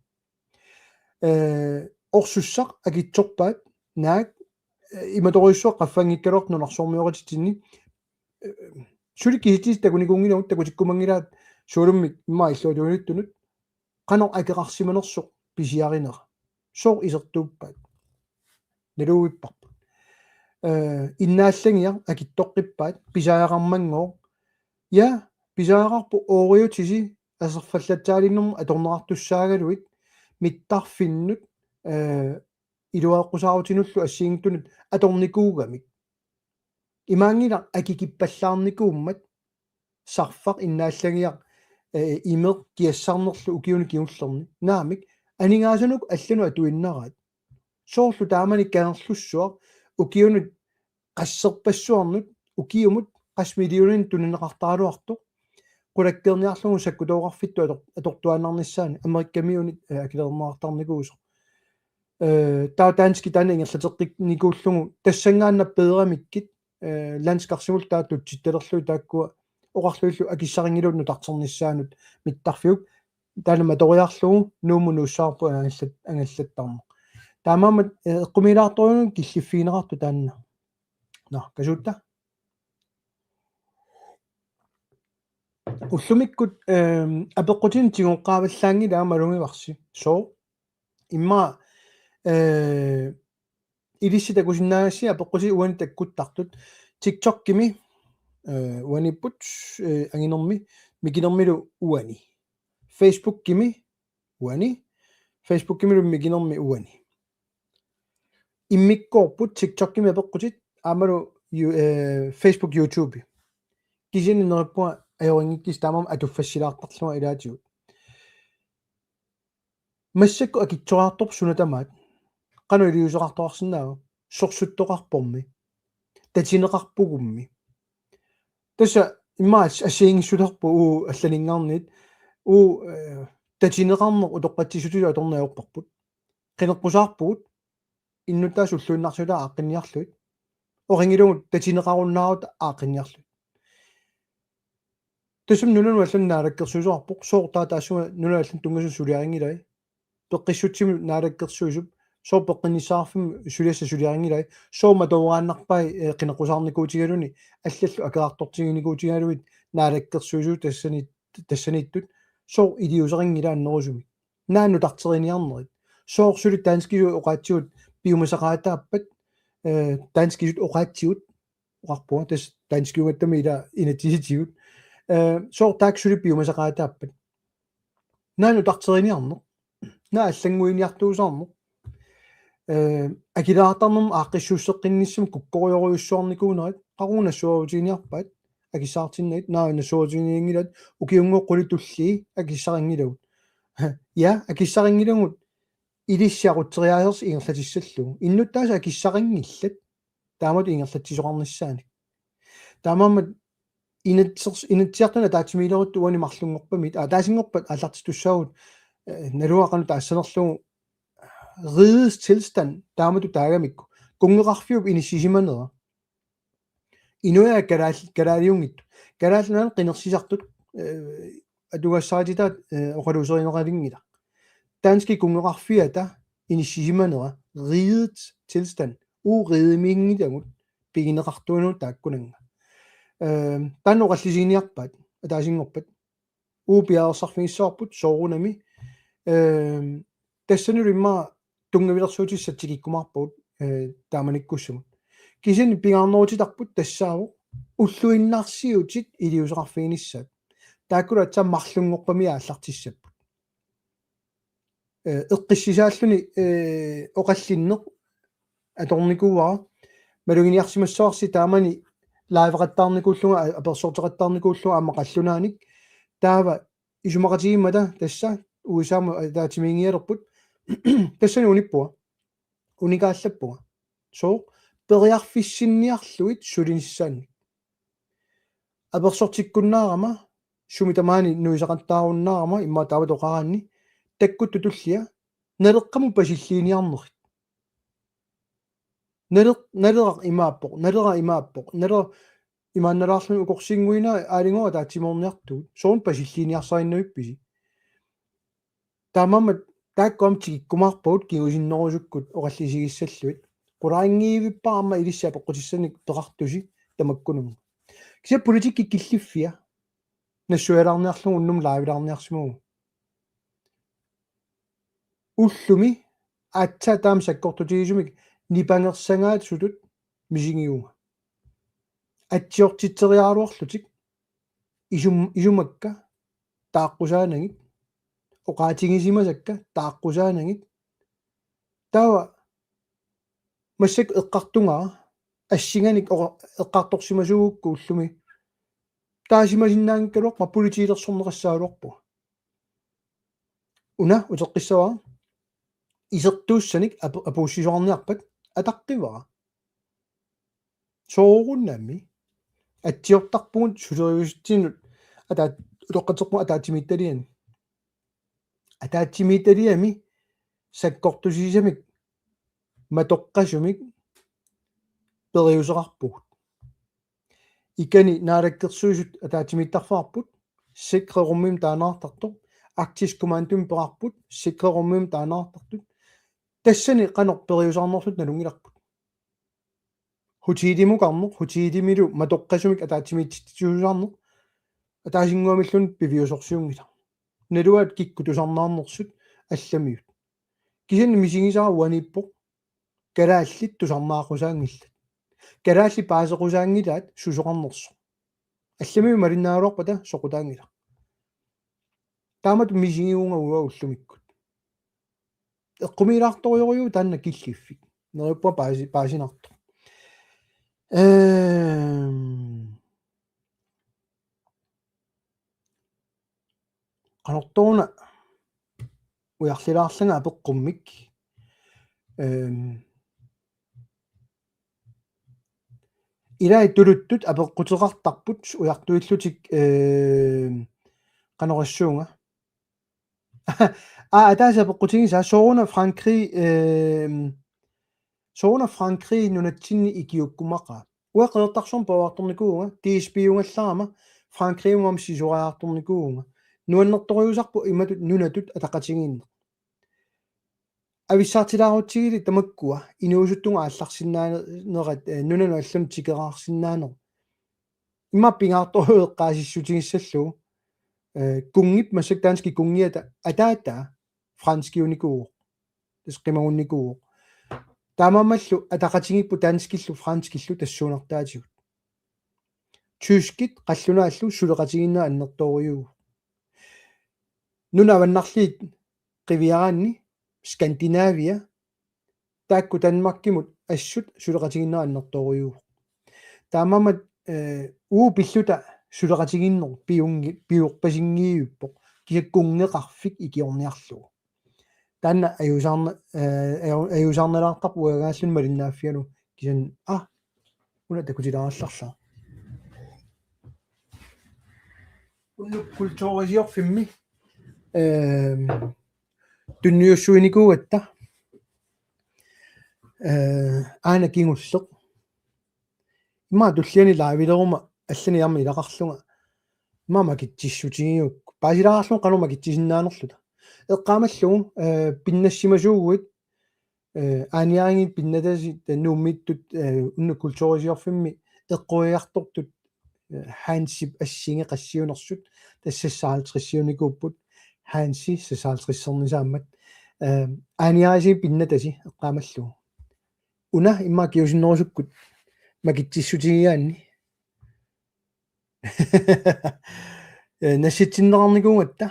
Eh, orsussaq akitsorpaat, naak, eh, imatorujussuaq qaffanngikkaluartoq nunarsuarmioqatitsinni, eh, suli kisitsisit takunikuunngilagut, takutikkumanngilaat sualummik immaqa illuatungiliuttunut, qanoq akeqarsimanersoq pisiarinera. Sooq isertuuppaat? Naluvippara. Eh, innaallagiaq akitsoqqippaat, pisariaqarmanngooq. Ja, pisariaqarpoq ooriutisi aserfallatsaaliinermut atorneqartussaagaluit mittarfinnut, eh, iluaqusarutinullu assigiinngitsunut atornikuugamik. Imaanngilaq akikippallaarnikuummat sarfaq innaallagiaq, eh, imeq kiassarnerlu ukiuni kingullerni. Naamik, aningaasanut allanut atuinnaraat. Soorlu taamani Kangerlussuaq ukiunut qasserpassuarnut, ukiumut qassit millioninik tunineqartaraluartoq, qulakkeerniarlugu sakkutooqarfittut ator-, atortuaannarnissaanut Amerikkamiunit, eh, akilerneqartarnikuusoq. Eh, taava danskit taanna ingerlateqqinnikuullugu tassanngaannaq peeramikkit, eh, landskarsimullu taava tutsittalerlugit taakkua oqarlugillu akissarinngilagut nutarternissaanut mittarfiup, taanna matoriarlugu Nuummut nuussavarput angallat-, angallattarneq. Taamaammat, eh, eqqumiilaartorujuuvoq killiffigineqartoq taanna. Nå, kasuutta. Ullumikkut, ehm, apeqqutinik tigoqqaavallaanngilanga, malugivarsi. Sooq? Immaqa, eh, ilissi takusinnaagassi apeqqutit uani takkuttartut. TikTokimi, eh, uaniipput, eh, anginermi, mikinermilu uani. Facebookimi uani. Facebookimilu mikinermi uani. Immikkoorput TikTokimi apeqqutit aammalu You-, eh, Facebook, YouTube. Kisianni neriuppunga ajorinngikkussi, taamaammat atuffassilaartarlunga ilaatigut. Massakkut akitsoriartorpoq suna tamaat. Qanoq iliuuseqartoqarsinnaava? Sorsuttoqarpormi. Tatineqarpugummi. Tassa immaqa assigiinngissutarput uagut allaninngaanniit. Uagut, eh, tatineqarneq utoqqatsissutitut atorneq ajorparput. Qineqqusaarpugut innuttaasut ulluinnarsiutaat aaqqinniarlugit. Oqanngilluinnarpugut tatineqarunnaarutta aaqqinniarlugit. Tassami nunanut allanut naalakkersuisoqarpoq, sooq taava taassuma nunanut allanut tunngasut suliarinngilai. Peqqissutsimut naalakkersuisup Sooq peqqinnissaqarfimmi suliassat suliarinngilaat? Sooq matooraannarpai, eh, qineqqusaarnikuutigaluni allallu akerartortiginikuutigalugit naalakkersuisut tassani-, tassaniittut? Sooq iliuuserinngilaat annerusumik? Naak nutarteriniarnerit? Sooq suli danskisut oqaatsigut piumasaqaataappat, eh, danskisut oqaatsigut, oqarpunga, tassa danskiugattami ila inatsisitigut. Eh, sooq taakku suli piumasaqaataappat? Naak nutarteriniarneq? Naak allannguiniartuusaarneq? Eh, akileraartarnermut aaqqissuusseqqinnissamut kukkorujorujussuarnikuunerit, qaqugu nassuerutiginiarpaat akissaqartinnagit? Naak nassuerutiginianngilaat? Ukiunngooq qulit tullii akissarinngilagut? Ja, akissarinngilagut, ilissi aqutseriaasersi ingerlatissallugu. Innuttaasut akissarinngillat taamatut ingerlatsisoqarnissaanik. Taamaammat inatsisers-, inatsisartuni ataatsimiileruttut uani marlunngorpamiit, aa, ataasinngorpat aallartitussaagut, eh, naluara qanoq taassanerlugu, rigets tilstand taamatut taagamikku. Kunngeqarfiup inissisimanera. Inuiaat kalaal-, kalaaliunngitsut. Kalaallit Nunaanni qinersisartut, eh, atugassarititaat, eh, oqaluuserineqalinngilaq. Danskit kunngeqarfiata inissisimanera, rigets tilstand, uagut rigeminngilagut pigineqartuinut taakkunannga. Ehm, taanna oqallisiginiarpaat ataasinngorpat. Uagut piareersarfigissavarput soorunami. Ehm, tassanilu immaqa tunngavilersuutissat tikikkumaarpagut, eh, taamanikkussamut. Kisianni pingaarnerutitarput tassaavoq ulluinnarsiutit iliuuseqarfiginissaat. Taakkulu aatsaat marlunngorpamik aallartissapput. Eh, eqqissisaalluni, eh, oqallinneq atornikuuara. Maluginiarsimassavarsi taamani liveqattaarnikuullunga, a-, apersorteqattaarnikuullunga aamma qallunaanik. Taava isumaqatigiimmata tassa U S A-mut ataatsimiigialerput. Tassani unippunga. Unikaallappunga. Sooq? Periarfissinniarlugit sulinissaannik. Apersortikkunnaarama, sumi tamaani nuisaqattaarunnaarama, immaqa taava toqaraanni, takkuttut tullia, Naleqqamut pasilliiniarnerit. Naleq-, Naleraq imaappoq, Naleraq imaappoq, Naleraq imaannalaarluni ukorsiinnguinaa aalinngooq ataatsimoorniartugut. Soorunami pasilliiniarsariinnavippisi? Taamaammat taakku aamma tikikkumaarpagut kingusinnerusukkut oqallisigissallugit. Qularinngivippara aamma ilissi apeqqutissanik peqartusi tamakkununnga. Kisianni politikki killiffia nassuialaarniarlugu unnummut live-ilaarniarsimavugut. Ullumi aatsaat taama sakkortutigisumik nipangersagaasutut misigivunga. Atsiortitseriaraluarlutik isum-, isumakka taaqqusaanagit, oqaatigisimasakka taaqqusaanagit. Taava massakkut eqqartugara assinganik oqa-, eqqartorsimasuugukku ullumi taasimasinnaanngikkaluarpunga, politiilersorneqassagaluarpunga. Una uteqqissavara, isertuussanik apu-, apuussisoqarniarpat ataqqivara. Soorunami atsiortarpugut suleriusitsinnut, ataat-, utoqqatserpunga ataatsimiititaliami. Ataatsimiititaliami sakkortusiisamik matoqqasumik periuseqarpugut. Ikani Naalakkersuisut ataatsimiittarfeqarput, sikre rummimik taannaartartoq, Arktisk Kommandomik peqarput, sikre rummimik taannaartartut. Tassani qanoq periuseqarnerluta nalunngilarput. Hotelimukarneq, hotelimilu matoqqasumik ataatsimiititsuusaarneq, ataasinnguamilluunniit piviusorsiunngilaq. Naluaat kikkut tusarnaarnersut allamiut. Kisianni misigisara uaniippoq, kalaallit tusarnaaqqusaanngillat. Kalaallit paaseqqusaanngilaat susoqarnersoq. Allamiut malinnaagaluarpata soqutaanngilaq. Taamatut misigivunga uanga ullumikkut. Eqqumiilaartorujorujuuvoq taanna killiffik. Neriuppunga paasi-, paasinartoq. Ehm. Qanortoq una ujarlilaarlanga apeqqummik. Ehm. Ilai tuluttut apeqquteqartarput ujartuillutik, ehm, qanorissuunga. Aa, ataaseq apeqqutigisaa sooruna Frankrig, ehm, sooruna Frankrig nunatsinni ikiuukkumaqaa. Uanga Qeqertarsuarmi paarartornikuuvunga, D S B-ungallarama Frankrigiummut sisorariartornikuuvunga. Nuannertorujussuusarpoq imatut nunatut ataqatigiinneq. avissaartilaarutsigit tamakkua inuusuttunga aallarsinnaanerat, eh, nunanut allanut tikeraarsinnaaneq. Immaqa pingaartorujuk eqqaasissutigissallugu, eh, kunngip massakkut danskit kunngiata ataataa franskiunikuuvoq. Tassa qimagunnikuuvoq. Taamaammallu ataqatigiipput danskillu franskillu tassuunartaatigut. Tyskit qallunaallu suleqatigiinneq annertoorujussuuvoq. Nunat avannarliit qiviaraanni Skandinavia taakku Danmarkimut assut suleqatigiinneq annertoorujussuuvoq. Taamaammat, eh, uagut pilluta suleqatigiinneq piunngi-, piorpasinngivippoq, kisianni kunngeqarfik ikiorniarlugu. Taanna ajuusaarna-, eh, aju-, ajuusaarnalaartarpoq uangaalluni malinnaaffigalugu kisianni, ah, una takutilaarallarlaa. Unnuk kulturisiorfimmi, ehm, tunniussuinikuugatta, eh, aana kingulleq. Immaqa tulliani liveleruma allani aamma ilaqarlunga. Immaqa makitsissutigigukku. Paasilaarlunga qanoq makitsisinnaanerluta. Eqqaamallugu, eh, pinnassimasuuguit, eh, aaniarigiit pinnatasi, eh, Nuummiittut, eh, unnuk kulturisiorfimmi eqquiartortut, eh, Hansip assingi qassiunersut, tassa seksoghalvtredsiunikuupput, Hansi seksoghalvtredsernisaammat. Eh, aaniarisigut pinnatasi eqqaamallugu. Una immaqa kingusinnerusukkut makitsissutigigaanni. Eh, nassitsinneqarnikuugatta.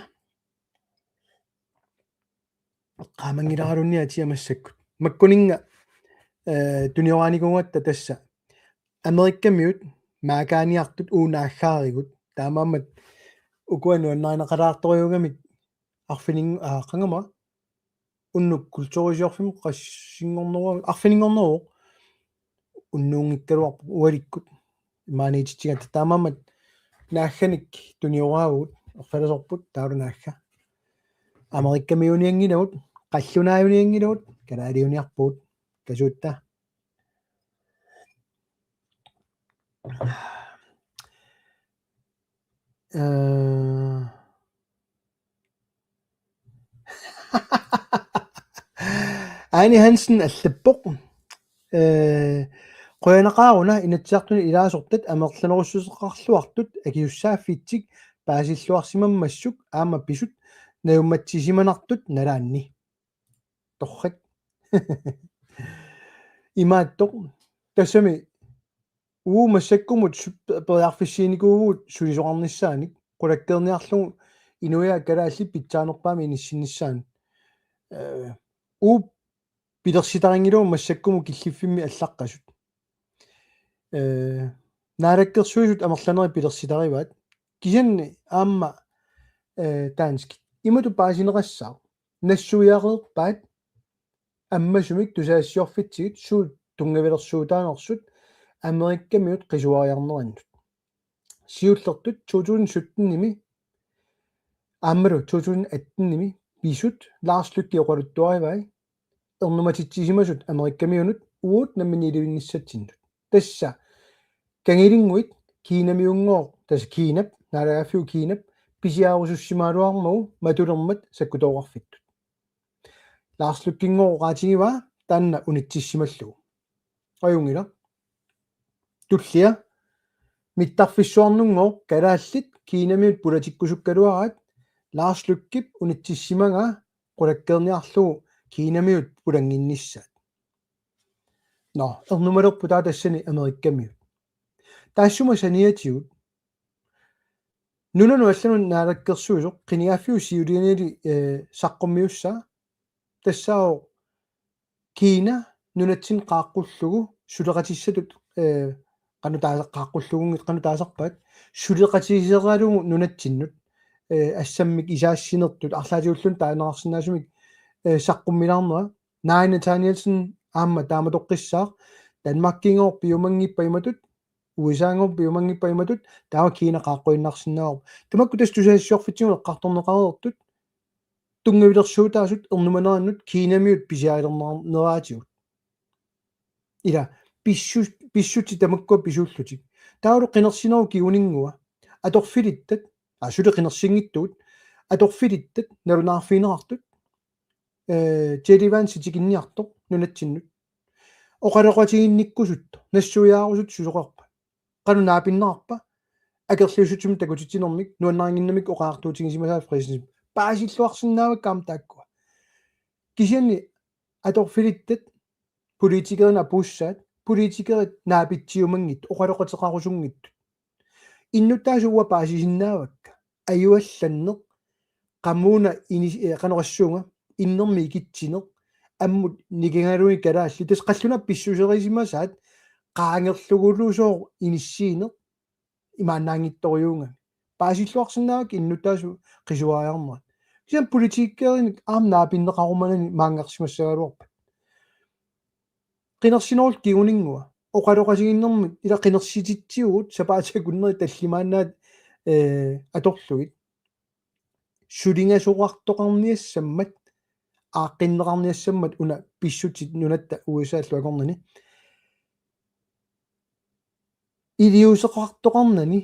Qaamanngilaralunni atia massakkut. Makkuninnga, eh, tunioraanikuugatta tassa. Amerikamiut maakaaniartut uagut naaggaarigut. Taamaammat ukua nuannarineqalaartorujuugamik arfining-, aa, qangama. Unnuk kulturisiorfimmi qassinngorneruvoq, arfininngorneruvoq. Unnuunngikkaluarpoq ualikkut. Imaaniititsigatta taamaammat naagganik tunioraavugut, erfalasorput taavalu naagga. Amerikamiuunianngilagut, qallunaajunianngilagut, kalaaliuniarpugut, kasuutta. Eh, Aani Hansen allappoq. Eh, qujanaqaaq una Inatsisartuni ilaasortat amerlanerussuteqarluartut akisussaaffitsik paasilluarsimammassuk aamma pisut najummatsisimanartut nalaanni. Torrak. Imaattoq. Tassami uagut massakkumut su-, pe-, periarfissiinikuuvugut sulisoqarnissaanik, qulakkeerniarlugu inuiaat kalaallit pitsaanerpaamik inissinnissaanut. Eh, uagut pilersitarinngilagut massakkumut killiffimmi allaqqasut. Eh, naalakkersuisut amerlanerit pilersitarivaat. Kisianni aamma, eh, danskit. Imatut paasineqassaaq. Nassuiareerpaat ammasumik tusagassiorfitsigit suut tunngavilersuutaanersut Amerikamiut qisuariarnerannut. Siullertut to tusind sytten-imi aammalu to tusind atten-imi pisut Lars Løkke oqaluttuarivai ernumatitsisimasut Amerikamiunut uagut nammineq ilivinnissatsinnut. Tassa kangilinnguit Kinamiunngooq, tassa Kinap, naalagaaffiup Kinap, pisiarusussimagaluarmagu matulermat sakkutooqarfittut. Lars Løkkenngooq oqaatigivaa taanna unitsissimallugu. Ajunngilaq. Tullia mittarfissuarnunngooq kalaallit Kinamiut politikkusukkaluaraat Lars Løkkep unitsissimagaa qulakkeerniarlugu Kinamiut pulannginnissaat. Nå, ernumalerput taava tassani Amerikamiut. Taassuma saniatigut. Nunanut allanut naalakkersuisoq qinigaaffiup siulianili, eh, saqqummiussaa. Tassaavoq Kina nunatsinni qaaqqullugu suleqatissatut, eh, qanoq taasa-, qaaqqullugunngitsoq qanoq taasarpaat, suleqatiseralugu nunatsinnut, eh, assammik isaassinertut arlaatigulluunniit taaneqarsinnaasumik, eh, saqqummilaarnera. Naaja Nathanielsen aamma taamatoqqissaaq, Danmarkinngooq piumanngippat imatut, U S A-nngooq piumanngippat imatut, taava Kina qaaqquinnarsinnaavarput. Tamakku tassa tusagassiorfitsigut eqqartorneqareertut, tunngavilersuutaasut ernumanerannut Kinamiut pisiarilerner-, neraatigut. Ila, pissu-, pissutsit tamakkua pisuullutik. Taavalu qinersinerup kinguninngua. Atorfilittat, aa, suli qinersinngitsugut, atorfilittat, nalunaarfigineqartut. eh, J D Vance tikinniartoq nunatsinnut. Oqaloqatiginnikkusuttoq, nassuiaarusuttoq susoqarpa? Qanoq naapinneqarpa? Akerliussutsimik takutitsinermik, nuannarinnginnamik oqariartuutigisimasaat Frederiksenip. Paasilluarsinnaavakka aamma taakkua. Kisianni atorfilittat, politikerinut apuussaat, politikerit naapitsiumanngitsut, oqaloqateqarusunngitsut. Innuttaasut uanga paasisinnaavakka, ajuallanneq, qamuuna inis-, eh, qanoq oqassuunga, innermik ikitsineq, ammut nikangaluunniit kalaallit, tassa qallunaat pissuserisimasaat, qaangerlugulu sooq inissiineq, imaannaanngitsorujuugami. Paasilluarsinnaavakka innuttaasut qisuariarnerat. Kisianni politikerinik aamma naapinneqarumanani maanngarsimassagaluarpat. Qinersinerup kinguninngua. Oqaloqatigiinnermik ila qinersititsivugut sapaatip akunneri tallimaannaat, eh, atorlugit. Sulingasoqartoqarniassammat, aaqqinneqarniassammat una pissutsit nunatta U S A-llu akornanni. Iliuuseqartoqarnani,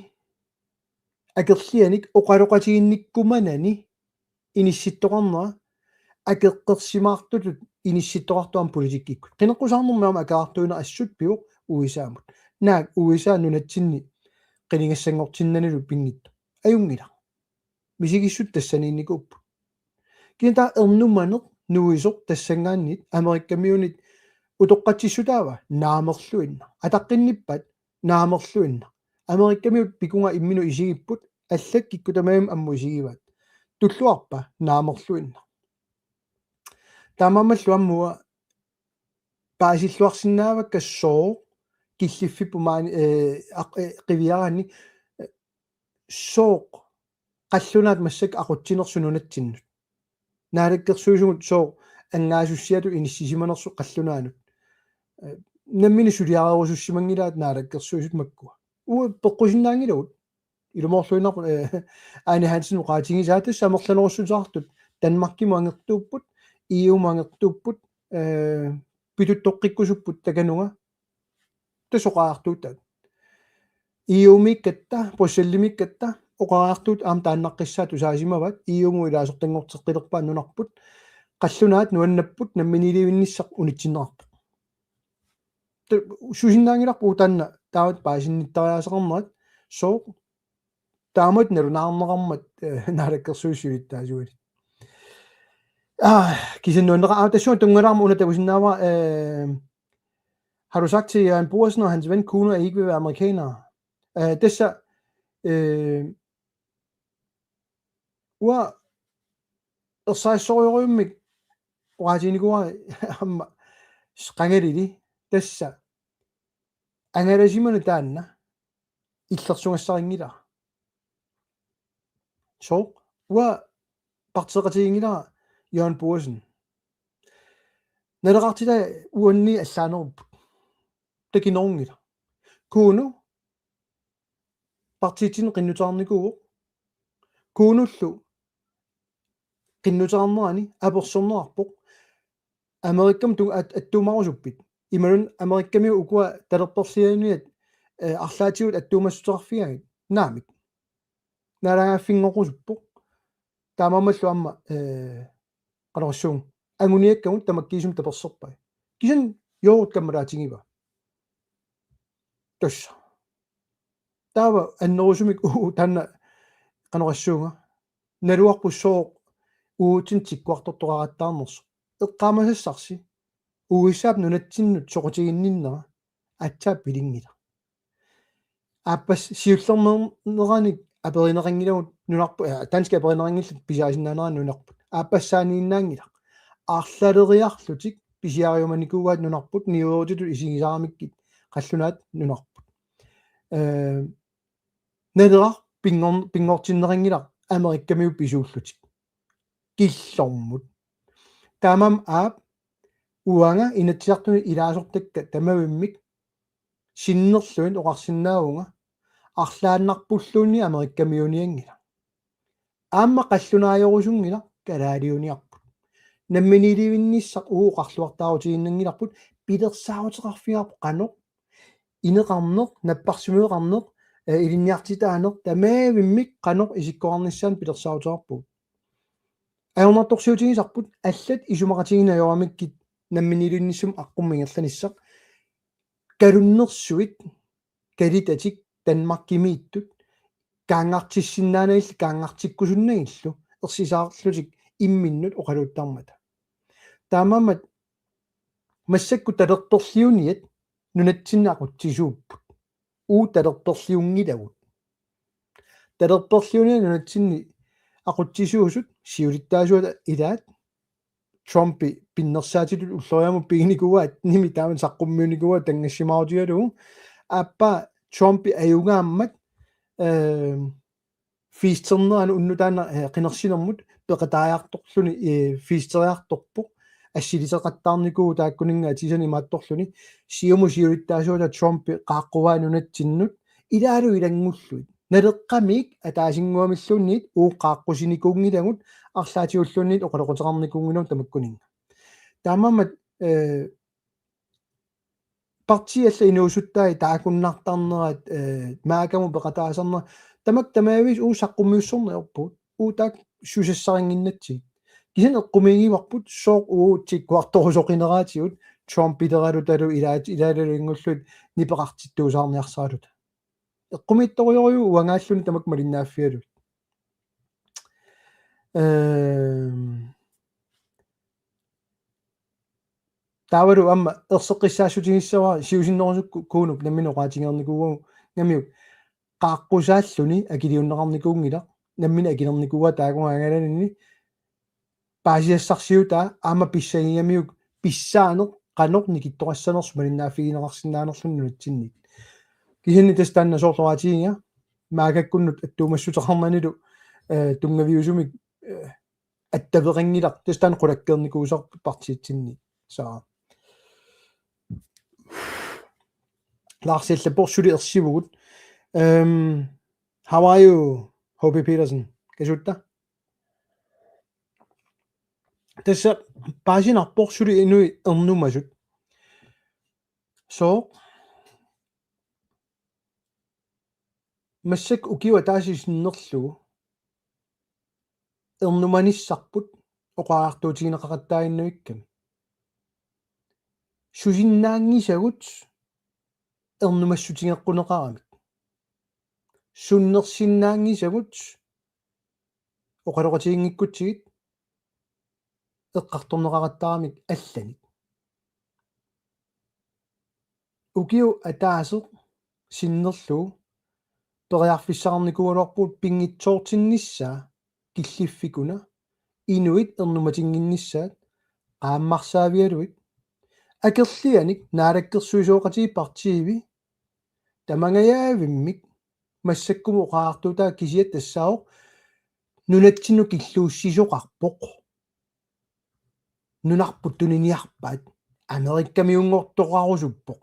akerlianik oqaloqatiginnikkumanani inissittoqarnera, akeqqersimaartutut inissittoqartoq aamma politikkikkut. Qineqqusaarnermi aamma akerartuineq assut pivoq U S A-mut. Naak U S A nunatsinni qinigassanngortinnanilu pinngitsoq? Ajunngilaq. Misigissutsit tassaniinnikuupput. Kisianni taava ernumaneq nuisoq tassanngaanniit Amerikkamiunit utoqqatsissutaava? Naamerluinnaq. Ataqqinnippat? Naamerluinnaq. Amerikkamiut pikunga imminut isigipput, allat kikkut tamarmik ammut isigivaat. Tulluarpa? Naamerluinnaq. Taamaammallu aamma uanga paasilluarsinnaavakka sooq killiffipput maani, eh, aq-, eh, qiviaraanni, eh, sooq qallunaat massakkut aqutsinersut nunatsinnut. Naalakkersuisut sooq angaasussiatut inissisimanersut qallunaanut. Eh, nammineq suliarerusussimanngilaat naalakkersuisut makkua. Uagut peqqusinnaanngilagut. Ilumoorluinnarput, eh, Ane Hansen oqaatigisaa tassa amerlanerussuteqartut Danmarkimut angertuupput, E U-mut angertuupput, eh, pituttoqqikkusupput takanunga. Tassa oqariartuutaat. E U-miikkatta, Bruxellemiikkatta, oqariartuut aamma taannaqqissaaq tusaasimavaat, E U-mut ilaasortanngorteqqilerpaat nunarput, qallunaat nuannapput namminiilivinnissaq unitsinneqarpoq. Ta-, susinnaanngilarput taanna, taamatut paasinnittariaaseqarnerat, sooq, taamatut nalunaarneqarmat, eh, naalakkersuisut siulittaasuat. Ah, kisianni nuanneqaaq, ah, tassunga tunngalaarmat una takusinnaavara, eh, har du sagt til Jørgen Boasen og hans ven Kuno, at I ikke vil være amerikanere? Eh, tassa, eh, uanga ersarissorujummik oqaatiginikuuara aamma qangalili tassa angalasimaneq taanna illersugassarinngilara. Sooq? Uanga partiiqatiginngilara Jørgen Boasen. Naleqartitai uanni allaanerupput. Takinerunngilaq. Kuno partiitsinni qinnuteqarnikuuvoq. Kunollu qinnuteqarnerani apersorneqarpoq. Amerikami tu-, at-, attuumarusuppit? Imaluunniit Amerikamiut ukua talerperlianiat, eh, arlaatigut attuumassuteqarfigaangit? Naamik. Naalagaaffinngorusuppoq. Taamaammallu aamma, eh, qanoq oqassuunga. Anguniakkagut tamakkiisumik taperserpai. Kisianni joorut kammalaatigivaa. Tassa. Taava annerusumik uu taanna qanoq oqassuunga. Naluarput sooq uagutsinnut tikkuartortoqarattaarnersoq. Eqqaamasassarsi. U S A-p nunatsinnut soqutiginninnera aatsaat pilinngilaq. Aappassaq siullermeerneranik aperineqanngilagut nunarput, eh, danskit aperineqanngillat pisiarisinnaanerat nunarput. Aappassaaniinnaanngilaq. Arlaleriarlutik pisiariumanikuuaat nunarput niuerutitut isigisaramikkit qallunaat nunarput. Eh, Naleraq pinngor-, pinngortinneqanngilaq Amerikamiut pisuullutik. Killormut. Taamaammat aap uanga Inatsisartuni ilaasortakka tamavimmik sinnerlugit oqarsinnaavunga arlaannarpulluunniit Amerikamiuunianngilaq. Aamma qallunaajorusunngilaq kalaaliuniarput. Namminiilivinnissaq uagut oqarluartaarutiginnanngilarput pilersaaruteqarfigaarput qanoq ineqarneq, napparsimmaveqarneq, eh, ilinniartitaaneq, tamavimmik qanoq isikkoqarnissaanut pilersaaruteqarpugut. Ajornartorsiutigisarput allat isumaqatigiinneq ajoramikkit namminiilivinnissamut aqqummeq ingerlanissaq. Kalunnersuit kalitatik Danmarkimiittut kaanngartissinnaanagillu kaanngartikkusunnagillu ersisaarlutik imminnut oqaluuttarmata. Taamaammat massakkut talerperliuniat nunatsinni aqutsisuupput. Uagut talerperliunngilagut. Talerperliuniat nunatsinni aqutsisuusut siulittaasuata ilaat Trumpi pinnersaatitut ulloriaamut piginikuuaa, attenimi taama saqqummiunikuuaa tanngassimaarutigalugu. Aappaa Trumpi ajugaammat, øh, festernerani unnuk taanna, øh, qinersinermut peqataajartorluni, øh, festeriartorpoq. Assiliteqattaarnikuuvoq taakkuninnga atisani imaattorluni. Siumut siulittaasuata Trumpi qaaqquaa nunatsinnut. Ilaalu ilanngullugit. Naleqqamik ataasinnguamilluunniit uagut qaaqqusinikuunngilagut arlaatigulluunniit oqaloqateqarnikuunngilagut tamakkuninnga. Taamaammat, øh, partiit allat inuusuttai taakkunnartarnerat, øh, MAGA-mut peqataasarnerat, tamakku tamaviisa uagut saqqummiussorneq ajorpugut, uagut taakku susassarinnginnatsigit. Kisianni eqqumiigivarput sooq uagut tikkuartorusoqineraatigut Trumpileralutalu ilaat-, ilaalu ilanngullugit nipeqartittuusaarniarsaraluta. Eqqumiitsorujorujuuvoq uangaalluni tamakku malinnaaffigalugit. Øhm. Taavalu aamma erseqqissaassutigissavarput siusinnerusukkut Kuunup nammineq oqaatigereernikuuagut, ngamiuk qaaqqusaalluni akiliunneqarnikuunngilaq, nammineq akilernikuuaa taakunnga angalaninni paasisassarsiutaa aamma pissagigamiuk pissaaneq qanoq nikittoqassanersoq malinnaaffigineqarsinnaanerluni nunatsinniit. Kisianni tassa taanna soorlu oqaatigiga MAGA-kkunnut attuumassuteqarnanilu, øh, tunngaviusumik, øh, attaveqanngilaq, tassa taanna qulakkeernikuusarput partiitsinni. Så. Lars Elleborg suli ersivugut. Øhm, how are you, H P Petersen? Kasuutta? Tassa paasinarpoq suli inuit ernumasut. Så. Massakkut ukioq ataaseq sinnerlugu ernumanissarput oqariartuutigineqaqattaaginnavikkami. Susinnaanngisagut ernumassutigeqquneqaramik. Sunnersinnaanngisagut oqaloqatiginngikkutsigit eqqartorneqaqattaaramik allanik. Ukioq ataaseq sinnerlugu periarfissaqarnikuugaluarpugut pinngitsoortinnissaa killiffikuna inuit ernumatinnginnissaat qaammarsaavigalugit. Akerlianik naalakkersuisooqatigiit partiivi tamangajaavimmik massakkumut oqariartuutaa kisiat tassaavoq nunatsinnut killuussisoqarpoq. Nunarput tuniniarpaat. Amerikamiunngortoqarusuppoq.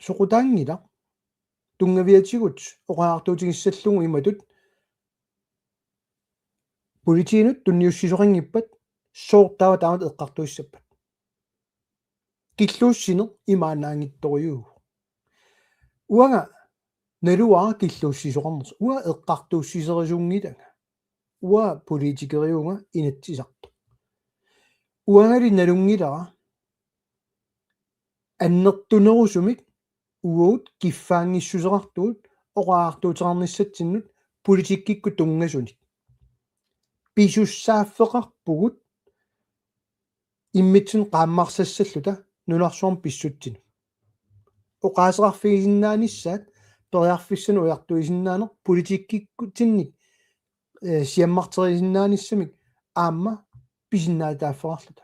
Soqutaanngilaq. Tunngaviatigut oqariartuutigissallugu imatut politiinut tunniussisoqanngippat sooq taava taamatut eqqartuissappat. Killuussineq imaannaanngitsorujuuvoq. Uanga naluara killuussisoqarnersoq. Uanga eqqartuussiserisuunngilanga. Uanga politikeriuvunga Inatsisartoq. Uangali nalunngilara annertunerusumik uagut kiffaanngissuseqartugut oqariartuuteqarnissatsinnut politikkikkut tunngasunik. Pisussaaffeqarpugut immitsinnut qaammarsassalluta nunarsuarmi pissutsinut. Oqaaseqarfigisinnaanissaat periarfissanik ujartuisinnaaneq politikkikkutsinnit, øh, siammarterisinnaanissamik aamma pisinnaatitaaffeqarluta.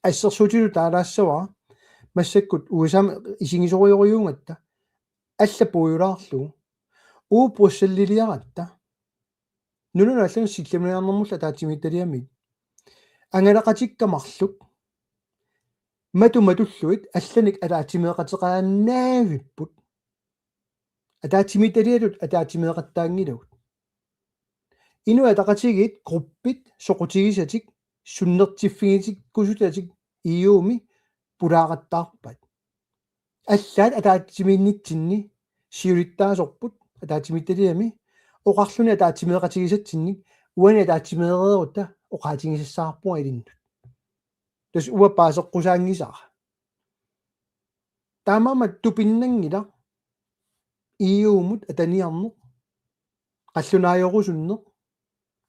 Assersuutigalugu taalaassavara massakkut U S A-mi isigisorujorujuugatta alla puigulaarlugu. Uagut Bruxellesiliaratta. Nunanut allanut sillimaniarnermullu ataatsimiititaliami. Angalaqatikka marluk. Matu matullugit allanik ataatsimeeqateqaannaavipput. Ataatsimiititaliatut ataatsimeeqattaanngilagut. Inuit Ataqatigiit gruppit soqutigisatik sunnertiffigitikkusutatik E U-mi pulaaqattaarpaat. Allaat ataatsimiinnitsinni siulittaasorput ataatsimiititaliami oqarluni ataatsimeeqatigisatsinnik uani ataatsimeereerutta oqaatigisassaqarpunga ilinnut. Tassa uanga paaseqqusaanngisara. Taamaammat tupinnanngilaq E U-mut ataniarneq, qallunaajorusunneq,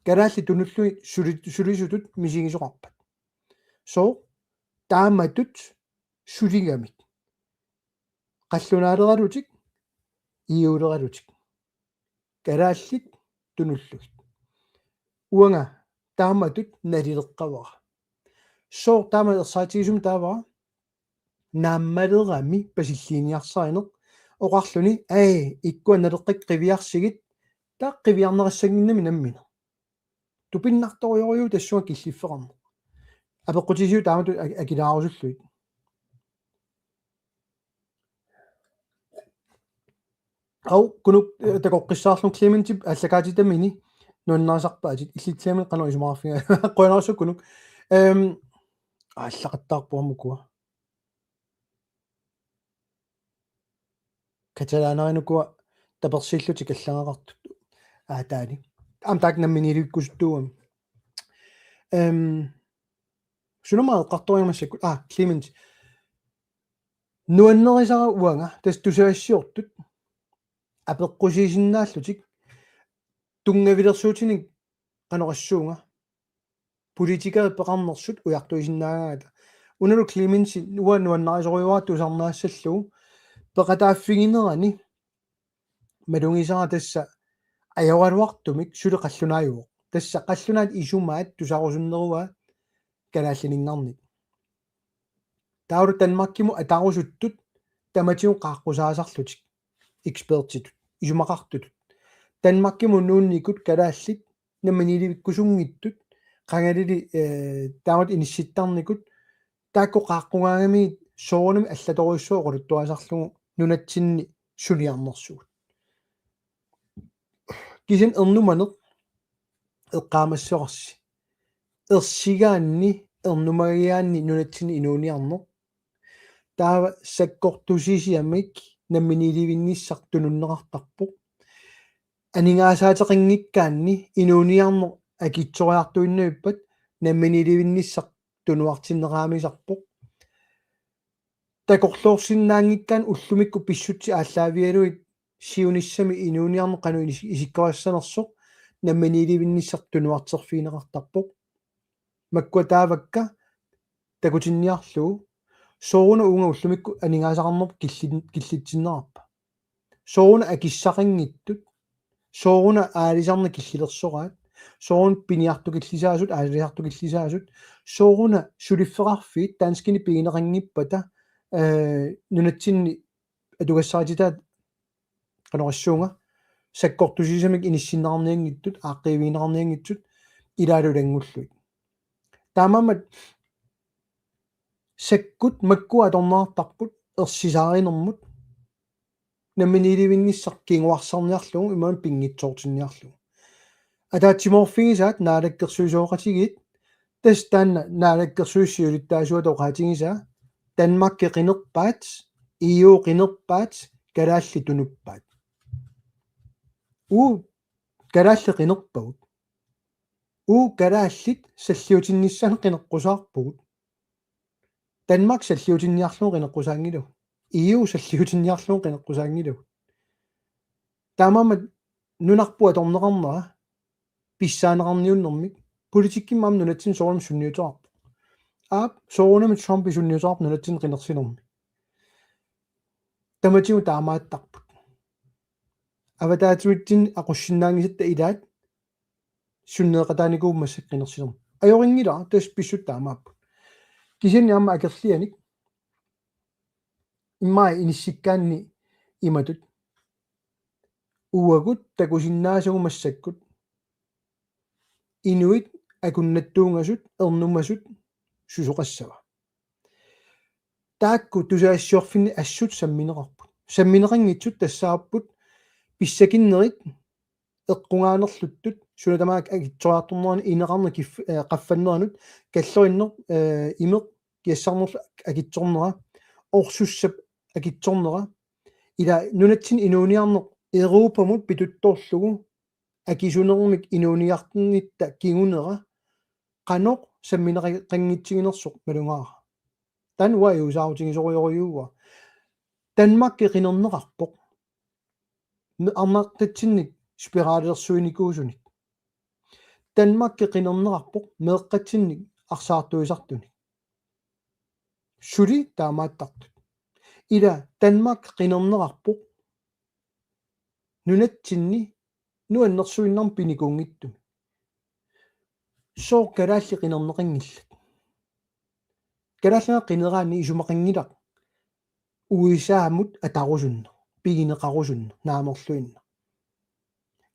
kalaallit tunullugit suli-, sulisutut misigisoqarpat. Sooq taamatut suligamik. Qallunaaleralutik, E U-leralutik. Kalaallit tunullugit. Uanga taamatut nalileqqavara. Sooq taama ersaatigisumik taavara? Naammalerami pasilliiniarsarineq oqarluni: "Ai, ikkua naleqqakka qiviarsigit", taava qiviarnerissannginnami nammineq. Tupinnartorujorujuuvoq tassunga killiffeqarneq. Apeqqutisiuk taamatut ak-, akilaarusullugit. Au, Kunuk, eh, takoqqissaarlugu Clementip aallakaatitamini nuannarisarpaatit, illit Clement qanoq isumaqarfiga. Qujanarsuaq Kunuk. Ehm, aallaqattaarpoq aamma ukua. Katalaanarinukua tapersiillutik allagaqartut. Aataani. Aamma taakku namminiilivikkusuttuugami. Ehm, sunama eqqartoriga massakkut. Ah, Clement. Nuannerisara uanga, tassa tusagassiortut apeqqusiisinnaallutik tunngavilersuutinik, qanoq oqassuunga, politikerit peqarnersut ujartuisinnaagaangata. Unalu Clemensi uanga nuannarisorujuara tusarnaassallugu peqataaffiginerani malugisara tassa ajoraluartumik suli qallunaajuvoq. Tassa qallunaat isumaat tusarusunneruaat kalaalliningaarnik. Taavalu Danmarkimut atarusuttut tamatigut qaaqqusaasarlutik, ekspertitut, isumaqartutut. Danmarkimut nuunnikut kalaallit namminiilivikkusunngitsut, qangalili, eh, taamatut inissittarnikut, taakku qaaqqugaangamigit soorunami allatorujussuaq oqaluttuarisarlugu nunatsinni suliarnersugut. Kisianni ernumaneq eqqaamassavarsi. Ersigaanni, ernumagaanni nunatsinni inuuniarneq. Taava sakkortusisiamik namminiilivinnissaq tununneqartarpoq. Aningaasaateqanngikkaanni inuuniarneq akitsoriartuinnavippat namminiilivinnissaq tunuartinneqaramisarpoq. Takorloorsinnaanngikkaanni ullumikkut pissutsit aallaavigalugit siunissami inuuniarneq qanoq inis-, isikkorissanersoq namminiilivinnissaq tunuarterfigineqartarpoq. Makkua taavakka takutinniarlugu, sooruna uunga ullumikkut aningaasaqarnerput killin-, killitsinneqarpa? Sooruna akissaqanngitsut, sooruna aalisarneq killilersoraat, sooruna piniartukillisaasut, aalisartukillisaasut, sooruna suliffeqarfiit danskini pigineqanngippata, eh, nunatsinni atugassarititaat, qanoq oqassuunga, sakkortusisamik inissinneqarnianngitsut, aaqqiivigineqarnianngitsut, ilaalu ilanngullugit. Taamaammat sakkut makkua atorneqartarput ersisaarinermut, namminiilivinnissaq kinguarsarniarlugu imaluunniit pinngitsoortinniarlugu. Ataatsimoorfigisaat naalakkersuisooqatigiit, tassa taanna naalakkersuisut siulittaasuata oqaatigisaa: Danmarki qinerpaat, E U qinerpaat, kalaallit tunuppaat. Uu, kalaallit qinerpagut. Uu, kalaallit salliutinnissaannut qineqqusaarpugut. Danmark salliutinniarlugu qineqqusaanngilagut. E U salliutinniarlugu qineqqusaanngilagut. Taamaammat nunarput atorneqarnera pissaaneqarniunnermik, politikkimmi aamma nunatsinni soorunami sunniuteqarpoq. Aap, soorunami Trumpi sunniuteqarpoq nunatsinni qinersinermi. Tamatigut taamaattarput. Avataatimitsinni aqussinnaanngisatta ilaat sunneeqataanikuuvoq massakkut qinersinermi. Ajorinngilaq, tassa pissutsit taamaapput. Kisianni aamma akerlianik immaqa inissikkaanni imatut: Uagut takusinnaasagut massakkut inuit akunnattuungasut ernumasut susoqassava? Taakku tusagassiorfinni assut sammineqarput. Sammineqanngitsut tassaapput pissakinnerit eqqugaanerluttut, suna tamaat akitsoriartornerani, ineqarneq kif-, eh, qaffanneranut, kallerinneq, eh, imeq kiassarnerlu akitsornera, orsussap akitsornera, ila nunatsinni inuuniarneq Europamut pituttorlugu akisunermik inuuniartinnitta kingunera qanoq sammineqanngitsiginersoq malugaara. Taanna uanga iusaarutigisorujussuuara. Danmarki qinerneqarpoq. Me-, arnartatsinnik spiralersuinikuusunik. Danmarki qinerneqarpoq meeqqatsinnik arsaartuisartunik. Suli taamaattartut. Ila Danmark qinerneqarpoq nunatsinni nuannersuinnarmik pinikuunngitsumik. Sooq kalaallit qinerneqanngillat? Kalaallit qineraanni isumaqanngilaq U S A-mut atarusunneq, pigineqarusunneq, naamerluinnaq.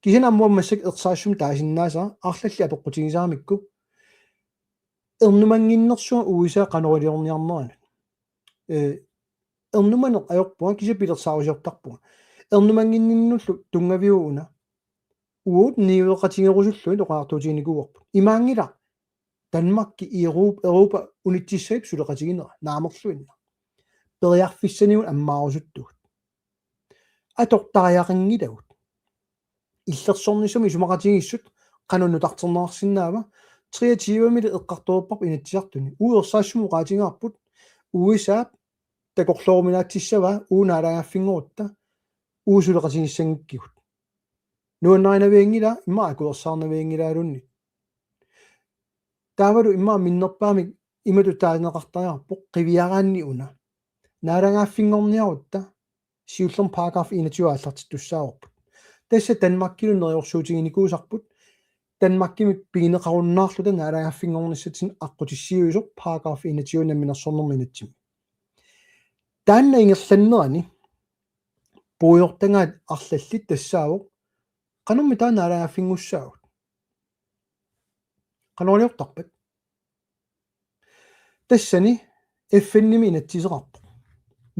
Kisianni aamma massakkut ersarissumik taasinnaasara arlallit apeqqutigisaramikku ernumannginnersunga U S A qanoq iliorniarneranut. Ee, ernumaneq ajorpunga, kisianni pilersaarusiortarpunga. Ernumannginninnullu tunngaviuvoq una. Uagut niueqatigerusullugit oqariartuutiginikuuarput. Imaanngilaq Danmarki Europa, Europa unitsissagit suleqatiginera, naamerluinnaq. Periarfissanigut ammaarusuttugut. Atortariaqanngilagut. Illersornissamut isumaqatigiissut qanoq nutarterneqarsinnaava, treogtyve-mili eqqartorparput Inatsisartuni. Uagut ersarissumik oqaatigaarput U S A takorlooruminaatsissavaa, uagut naalagaaffinngorutta, uagut suleqatigissanngikkigut. Nuannarinavianngilaa, immaqa akuersaarnavianngilaaluunniit. Taavalu immaqa minnerpaamik imatut taaneqartariaqarpoq qiviaraanni una. Naalagaaffinngorniarutta siullermik paragraf enogtyve aallartittussaavarput. Tassa Danmarkilu neriorsuutiginikuusarput, Danmarkimut pigineqarunnaarluta naalagaaffinngornissatsinnut aqqutissiuisoq paragraf enogtyve namminersornermi inatsimmi. Taanna ingerlannerani puigortagaat arlallit tassaavoq: Qanormi taava naalagaaffinngussaagut? Qanoq iliortarpat? Tassani F N-imi inatsiseqarpoq.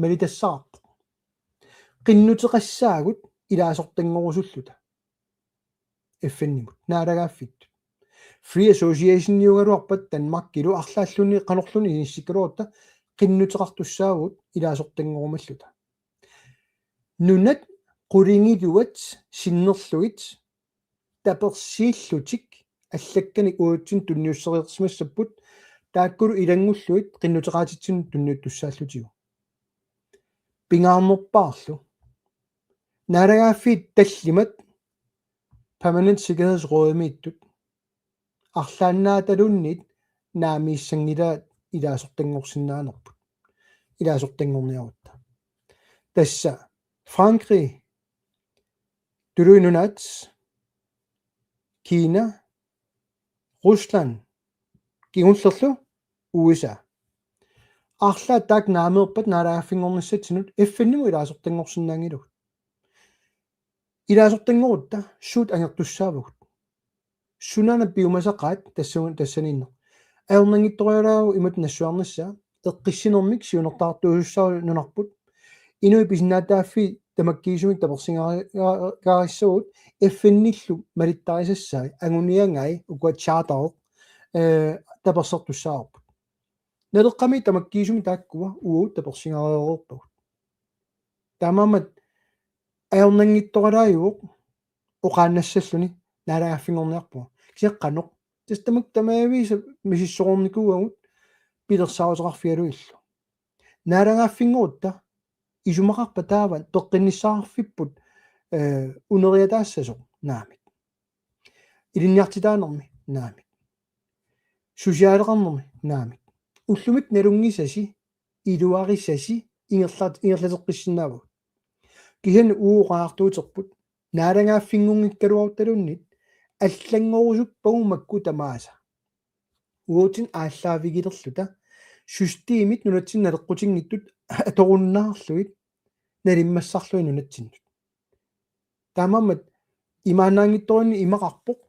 Malittassaqarpoq. Qinnuteqassaagut ilaasortanngorusulluta F N-imut, naalagaaffittut. Free Association-iugaluarpat Danmarkilu arlaalluni qanorluunniit inissikkaluarutta qinnuteqartussaavugut ilaasortanngorumalluta. Nunat qulingiluat sinnerlugit tapersiillutik allakkanik uatsinnut tunniusseriarsimassapput, taakkulu ilanngullugit qinnuteqaatitsinnut tunniuttussaallutigu. Pingaarnerpaarlu naalagaaffiit tallimat Permanent Sikkerhedsrådimiittut arlaannaataluunniit naamissanngilaat ilaasortanngorsinnaanerput. Ilaasortanngorniarutta. Tassa Frankrig, Tuluit Nunaat, Kina, Rusland, kingullerlu U S A. Arlaat taakku naameerpat naalagaaffinngornissatsinnut F N-imut ilaasortanngorsinnaanngilagut. Ilaasortanngorutta suut angertussaavagut? Sunaana piumasaqaat tassagu-, tassaniinneq? Ajornanngitsoralugu imatut nassuiarnissaa, eqqissinermik siunertaraartuusussaavoq nunarput. Inuit pisinnaatitaaffii tamakkiisumik tapersingaarissavagut, F N-illu malittarisassai, anguniagai, ukua charterit, eh, tapersertussaavarput. Naleqqami tamakkiisumik taakkua uagut tapersingaarerpagut. Taamaammat ajornanngitsoralaajuvoq oqaannassalluni naalagaaffinngorniarpunga. Kisianni qanoq? Tassa tamakku tamaviisa misissoreernikuuagut pilersaaruteqarfigalugillu. Naalagaaffinngorutta isumaqarpa taava peqqinnissaqarfipput, eh, uneriataassasoq? Naamik. Ilinniartitaanermi? Naamik. Susiaaleqarnermi? Naamik. Ullumikkut nalunngisasi, iluarisasi ingerlat-, ingerlateqqissinnaavagut. Kisianni uagut oqariartuuterput naalagaaffinngunngikkaluaruttaluunniit allanngorusuppagu makku tamaasa. Uatsinnut aallaavigilerluta systemit nunatsinni naleqqutinngitsut atorunnaarlugit nalimmassarlugit nunatsinnut. Taamaammat imaannaanngitsorinni imaqarpoq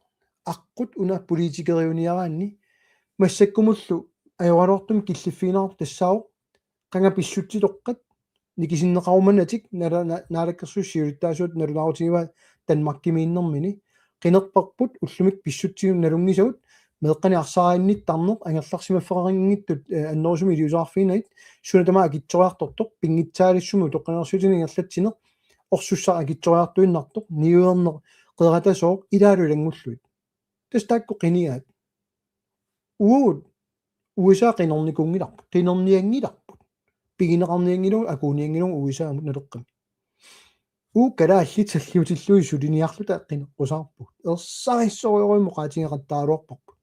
aqqut una politikeriuniaraanni massakkumullu ajoraluartumik killiffigineqartoq tassaavoq qanga pissutsitoqqat nikisinneqarumanatik nala-, na-, naalakkersuisut siulittaasuat nalunaarutigivaa Danmarkimiinnermini. Qinerperput ullumikkut pissutsigut nalunngisagut, meeqqanik arsaarinnittarneq angerlarsimaffeqanngitsut, eh, annerusumik iliuuseqarfiginagit, suna tamaat akitsoriartortoq, pinngitsaaliissummik utoqqalinersiutinik ingerlatsineq, orsussaq akitsoriartuinnartoq, niuerneq qeratasooq ilaalu ilanngullugit. Tassa taakku qinigaat. Uagut U S A qinernianngilarput, qinernianngilarput. Pigineqarnianngilagut, akuunianngilagut U S A-mut naleqqami. Uagut kalaallit salliutillugit suliniarluta qineqqusaarpugut. Ersarissorujussuarmik oqaatigeqattaaraluarparput.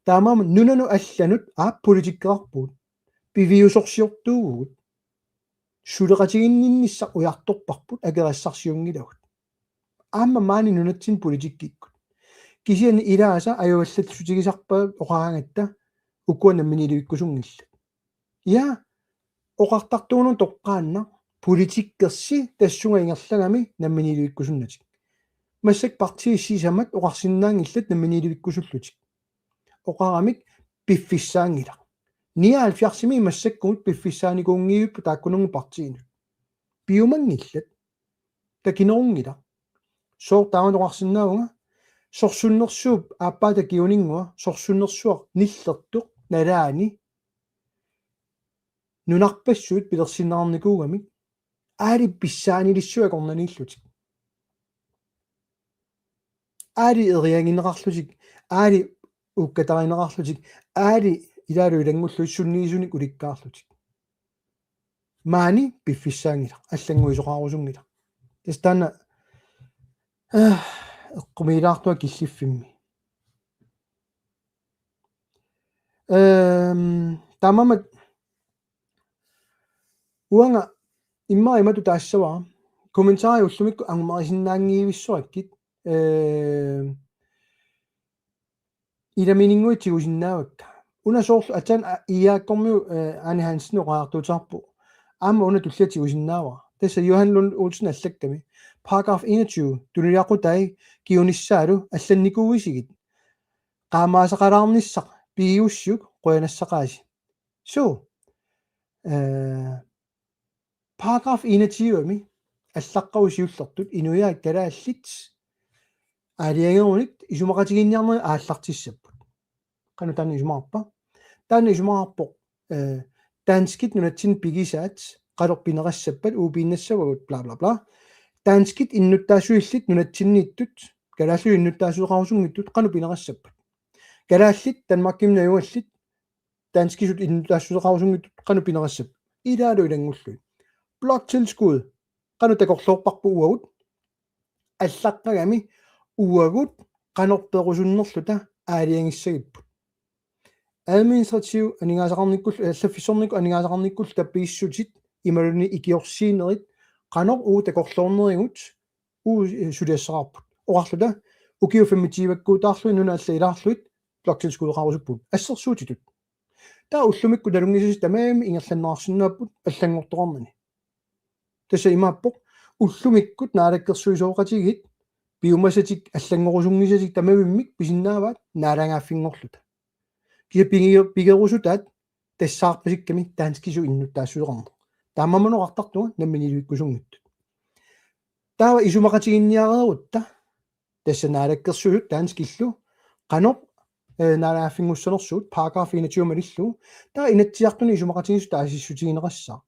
Taamaammat nunanut allanut aap politikkeqarpugut. Piviusorsiortuuvugut. Suleqatiginninnissaq ujartorparput, akerassarsiunngilagut. Aamma maani nunatsinni politikkikkut. Kisianni ilaasa ajuallatsutigisarpaat oqaraangatta ukua namminiilivikkusunngillat. Ja, oqartartuunut toqqaannaq politikkersi tassunga ingerlagami namminiilivikkusunnatik. Massakkut partiit sisamat oqarsinnaanngillat namminiilivikkusullutik. Oqaramik piffissaanngilaq. Nioghalvfjerdsimi massakkumut piffissaanikuunngivipput taakkununnga partiinut. Piumanngillat. Takinerunngilaq. Sooq taama oqarsinnaavunga? Sorsunnersuup aappaa takiuninngua, sorsunnersuaq nillertoq nalaani nunarpassuit pilersinneqarnikuugamik, aali pissaanilissuit akornanniillutik. Aali eriagineqarlutik, aali uukkatarineqarlutik, aali ilaalu ilanngullugit sunniisunik ulikkaarlutik. Maani piffissaanngilaq, allannguisoqarusunngilaq. Tassa taanna, eh, eqqumiilaartua killiffimmi. Ehm, taamaammat uanga immaqa imatut taassavara. Kommentarit ullumikkut angumerisinnaanngivissorakkit. Ehm, ilamininnguit tigusinnaavakka. Una soorlu aatsaat a-, I A K-kormiut, eh, Ane Hansen oqariartuutaarpoq. Aamma una tullia tigusinnaavara. Tassa Johan Lund Olsen allakkami. Paragraf enogtyve, tunuliaqutai kingunissaalu allannikuuisigit. Qaamaasaqalaarnissaq pigiussiuk qujanassaqaasi. Suu. Eh, paragraf enogtyve-mi allaqqavoq siullertut inuiaat kalaallit aalajangerunit isumaqatigiinniarnerit aallartissapput. Qanoq taanna isumaqarpa? Taanna isumaqarpoq, eh, danskit nunatsinni pigisaat qanoq pineqassappat uagut piinnassavagut bla bla bla. Danskit innuttaassusillit nunatsinniittut, kalaallisut innuttaassuseqarusunngitsut qanoq pineqassappat. Kalaallit Danmarkimi najugallit danskisut innuttaassuseqarusunngitsut qanoq pineqassappat. Ilaalu ilanngullugit. Bloktilskud qanoq takorloorparput uagut? Allaqqagami uagut qanoq perusunnerluta aalajangissagipput. Administrativ aningaasaqarnikkullu, allaffissornikkut aningaasaqarnikkullu tapiissutit imaluunniit ikiorsiinerit qanoq uagut takorloornerigut uagut, eh, suliassaqarput. Oqarluta ukiut femogtyve-kkuutaarlugit nunat allat ilaarlugit bloktilskudeqarusuppugut. Assersuutitut. Taava ullumikkut nalunngisasi tamarmik ingerlanneqarsinnaapput allanngortoqarnani. Tassa imaappoq ullumikkut naalakkersuisooqatigiit piumasatik allanngorusunngisatik tamarmik pisinnaavaat naalagaaffinngorluta. Kisianni pigi-, pigerusutaat tassaarpasikkami danskisut innuttaassuseqarneq. Taamaammat oqartartunga namminiilivikkusunngitsut. Taava isumaqatigiinniareerutta tassa naalakkersuisut danskillu qanoq, eh, naalagaaffinngussanersugut paragraf enogtyve malillugu. Taava Inatsisartuni isumaqatigiissut taasissutigineqassaaq.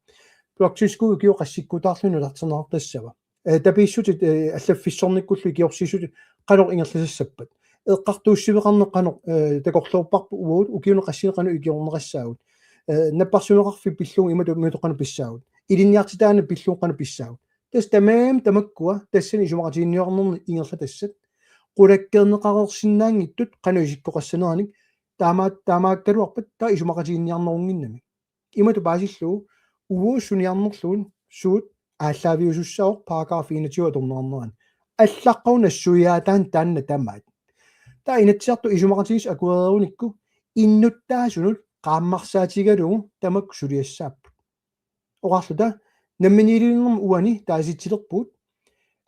Bloktilskud ukiut qassikkuutaarlugit nutarterneqartassava. Eh, tapiissutit, eh, allaffissornikkullu ikiorsiissutit qanoq ingerlasassappat. Eqqartuussiveqarneq qanoq, eh, takorloorparput uagut ukiuni qassini qanoq ikiorneqassaagut. Eh, napparsimmaveqarfik pillugu imatut imatut qanoq pissaagut. Ilinniartitaaneq pillugu qanoq pissaagut. Tassa tamarmik tamakkua tassani isumaqatigiinniarnerni ingerlatassat. Qulakkeerneqareersinnaanngitsut qanoq isikkoqassaneranik taama-, taamaakkaluarpat taava isumaqatigiinniarnerunnginnami. Imatut paasillugu uagut suniarnerlugu suut aallaaviusussaavoq paragraf enogtyve atorneqarnerani. Allaqqavoq nassuiaataanut taanna tamaat. Taava Inatsisartut isumaqatigiissut akuereerunikku innuttaasunut qaammarsaatigalugu tamakku suliassaapput. Oqarluta namminiilivinnermut uani taasitsilerpugut.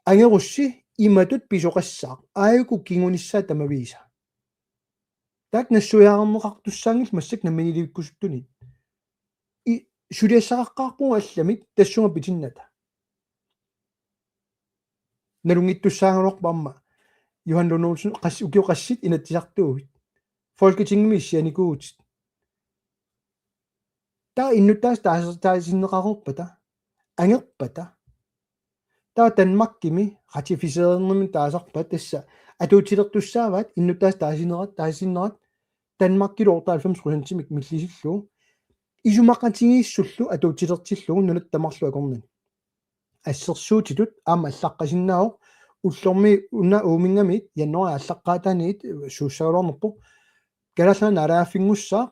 Angerussi imatut pisoqassaaq. Aajuku kingunissaa tamaviisa. Taakku nassuiaarneqartussaanngillat massakkut namminiilivikkusuttunit. I-, suliassaqaqqaarpugut allamik tassunga pitinnata. Nalunngittussaagaluarpoq aamma Johan Lund Olsen qas-, ukiut qassit Inatsisartuuguit. Folketingimi issianikuuvutit. Taava innuttaasut taas-, taasinneqareerpata, angerpata, Taava Danmarkimi ratificeernermi taasarpaat tassa atuutilertussaavaat innuttaasut taasinerat, taasinerat Danmarkilu otteoghalvfems procentimik millisillugu. Isumaqatigiissullu atuutilertillugu nunatta marluk akornanni. Assersuutitut aamma allaqqasinnaavoq ullormi una uuminngamiit januaarip aallaqqaataaniit suussagaluarnerpoq Kalaallit Nunaat naalagaaffinngussaaq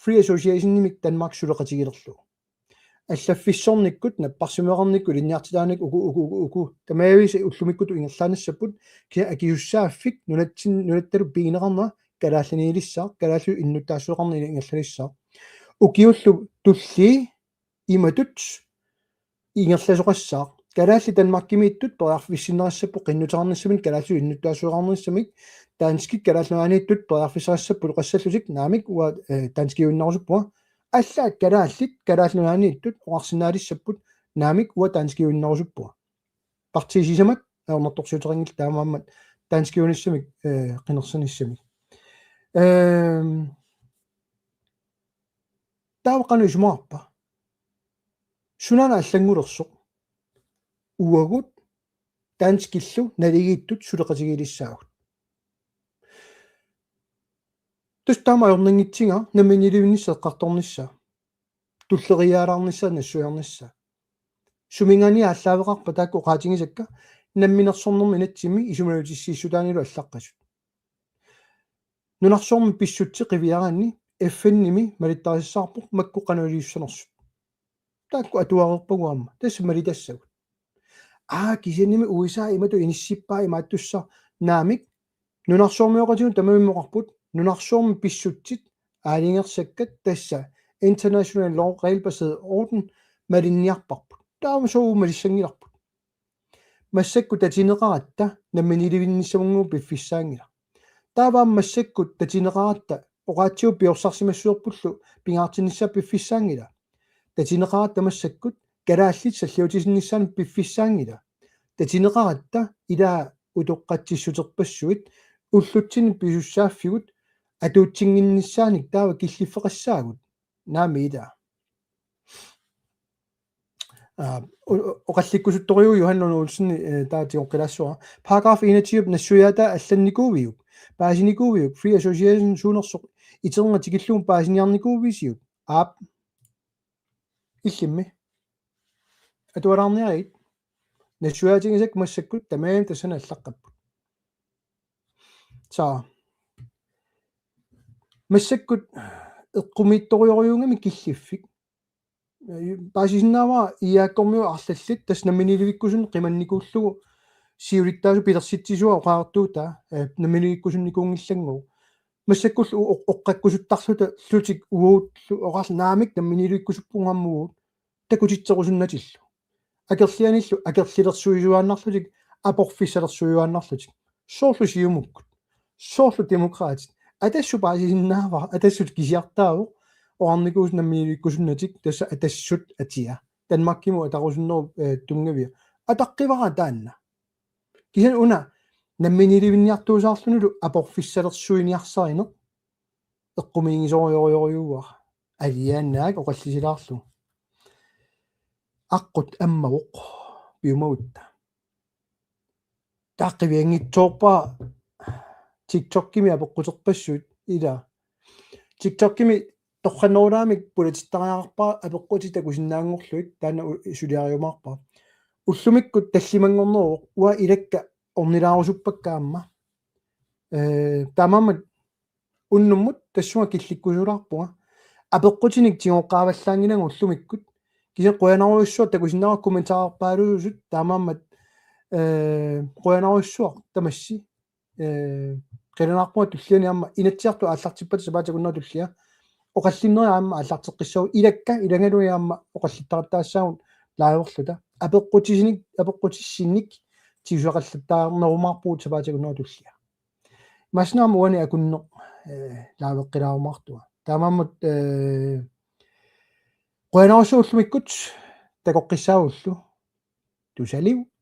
Free Associationimik Danmark suleqatigilerlugu. Allaffissornikkut, napparsimmaveqarnikkut, ilinniartitaanik uku, uku, uku, uku. Tamaviisa ullumikkutut ingerlaannassapput, kia akisussaaffik, nunatsin-, nunattalu pigineqarnera, kalaallineq ilissaaq, kalaallisut innuttaassuseqarneq ingerlalissaaq. Ukiullu tullii, imatut, ingerlasoqassaaq. Kalaallit Danmarkimiittut periarfissinneqassapput qinnuteqarnissamik, kalaallisut innuttaassuseqarnissamik, danskit Kalaallit Nunaanniittut periarfissaqassapput oqassallutik naamik uanga, eh, danskiuinnarusupput. Allaat kalaallit Kalaallit Nunaanniittut oqarsinnaalissapput naamik uanga danskiuinnarusupput. Partiit sisamat ajornartorsiuteqanngillat taamaammat danskiunissamik, eh, qinersinissamik. Ehm, taava qanoq isumaqarpa? Sunaana allanngulersoq? Uagut danskillu naligiittut suleqatigilissaagut. Tassa taama ajornanngitsigaa namminiilivinnissaq eqqartornissaa. Tulleriiaalaarnissaa, nassuiarnissaa. Suminngaanniit aallaaveqarpa taakku oqaatigisakka namminersornermi inatsimmi isumalutissiissutaanilu allaqqasut. Nunarsuarmi pissutsit qiviaraanni F N-imi malittarisassarpoq makku qanoq iliussanersut. Taakku atuareerpagut aamma. Tassa malitassagut. Aa, kisiannimi U S A imatut inissippaa imaattussaq naamik. Nunarsuarmioqatigut tamarmik oqarput, nunarsuarmi pissutsit aalajangersakkat tassa international lov, regelbaseret orden malinniarparput. Taama sooq malissanngilarput. Massakkut tatineqaratta namminiilivinnissamunngooq piffissaanngilaq. Taava aamma massakkut tatineqaratta oqaatsigut piorsarsimassuserpullu pingaartinnissaa piffissaanngilaq. Tatineqaratta massakkut kalaallit salliutisinnissaannut piffissaanngilaq. Tatineqaratta ilaa utoqqatsissuterpassuit ullutsinni pisussaaffigut atuutsinnginnissaanik taava killiffeqassaagut. Naamik ilaa. Aa, o-, o-, oqallikkusuttorujuuvoq Johan Lund Olsen, eh, taava tigoqqilaassavara. Paragraf enogtyve nassuiaataa allannikuuviuk? Paasinikuuviuk? Free Association suunersoq iterneq tikillugu paasiniarnikuuisiuk? Aap. Illimmi. Atualaarniarigit. Nassuiaatigisakka massakkut tamarmik tassani allaqqapput. Saa. Massakkut eqqumiitsorujorujuugami killiffik. Paasisinnaavara I A K-kormiut arlallit tassa namminiilivikkusunnit qimannikuullugu siulittaasut pilersitsisua oqaatigisatta, eh, namminiilivikkusunnikuunngillanngooq. Massakkullu o-, o-, oqqakkusuttarluta lutik uagut oqarluta naamik namminiilivikkusuppunga aamma uagut takutitserusunnatillu. Akerlianillu akerlilersuisuaannarlutik, aporfissalersuisuaannarlutik. Soorlu Siumukkut. Soorlu Demokraatit. Atassut paasisinnaavara, Atassut kisiartaavoq, oqarnikuusoq namminiilivikkusunnatik, tassa Atassut atia. Danmarkimut atarusunnerup, eh, tunngavia. Ataqqivara taanna. Kisianni una, namminiilivinniartuusaarlunilu aporfissalersuiniarsarineq. Eqqumiigisorujorujorujussuuara. Alianaak oqallisilaarlugu. Aqqut ammavoq piumagutta. Taava qivianngitsoorpara TikTokimi apeqquterpassuit ilaa. TikTokimi torrannerulaamik pulatittariaqarpara apeqqutit takusinnaanngorlugit taanna u-, suliariumaarpara. Ullumikkut tallimanngorneruvoq uanga ilakka ornilaarusuppakka aamma. Eh, taamaammat unnummut tassunga killikkusulaarpunga. Apeqqutinik tigoqqaavallaanngilanga ullumikkut. Kisianni qujanarujussuaq takusinnaavara kommentarerpaalusut taamaammat, eh, qujanarujussuaq tamassi. Eh, qilanaarpunga tulliani aamma Inatsisartut aallartippatit sapaatip akunnerata tullia. Oqallinnerit aamma aallarteqqissaagut ilakka ilanngullugit aamma oqallittariaqartaassaagut liverluta. Apeqqutisinik, apeqqutissinnik tigusaqallattaarnerumaarpugut sapaatip akunnerata tullia. Imaassinnaavoq uani akunneq, eh, liveqqilaarumaartunga. Taamaammat, eh, qujanarsuaq ullumikkut takoqqissaagullu. Tusarluarlugu.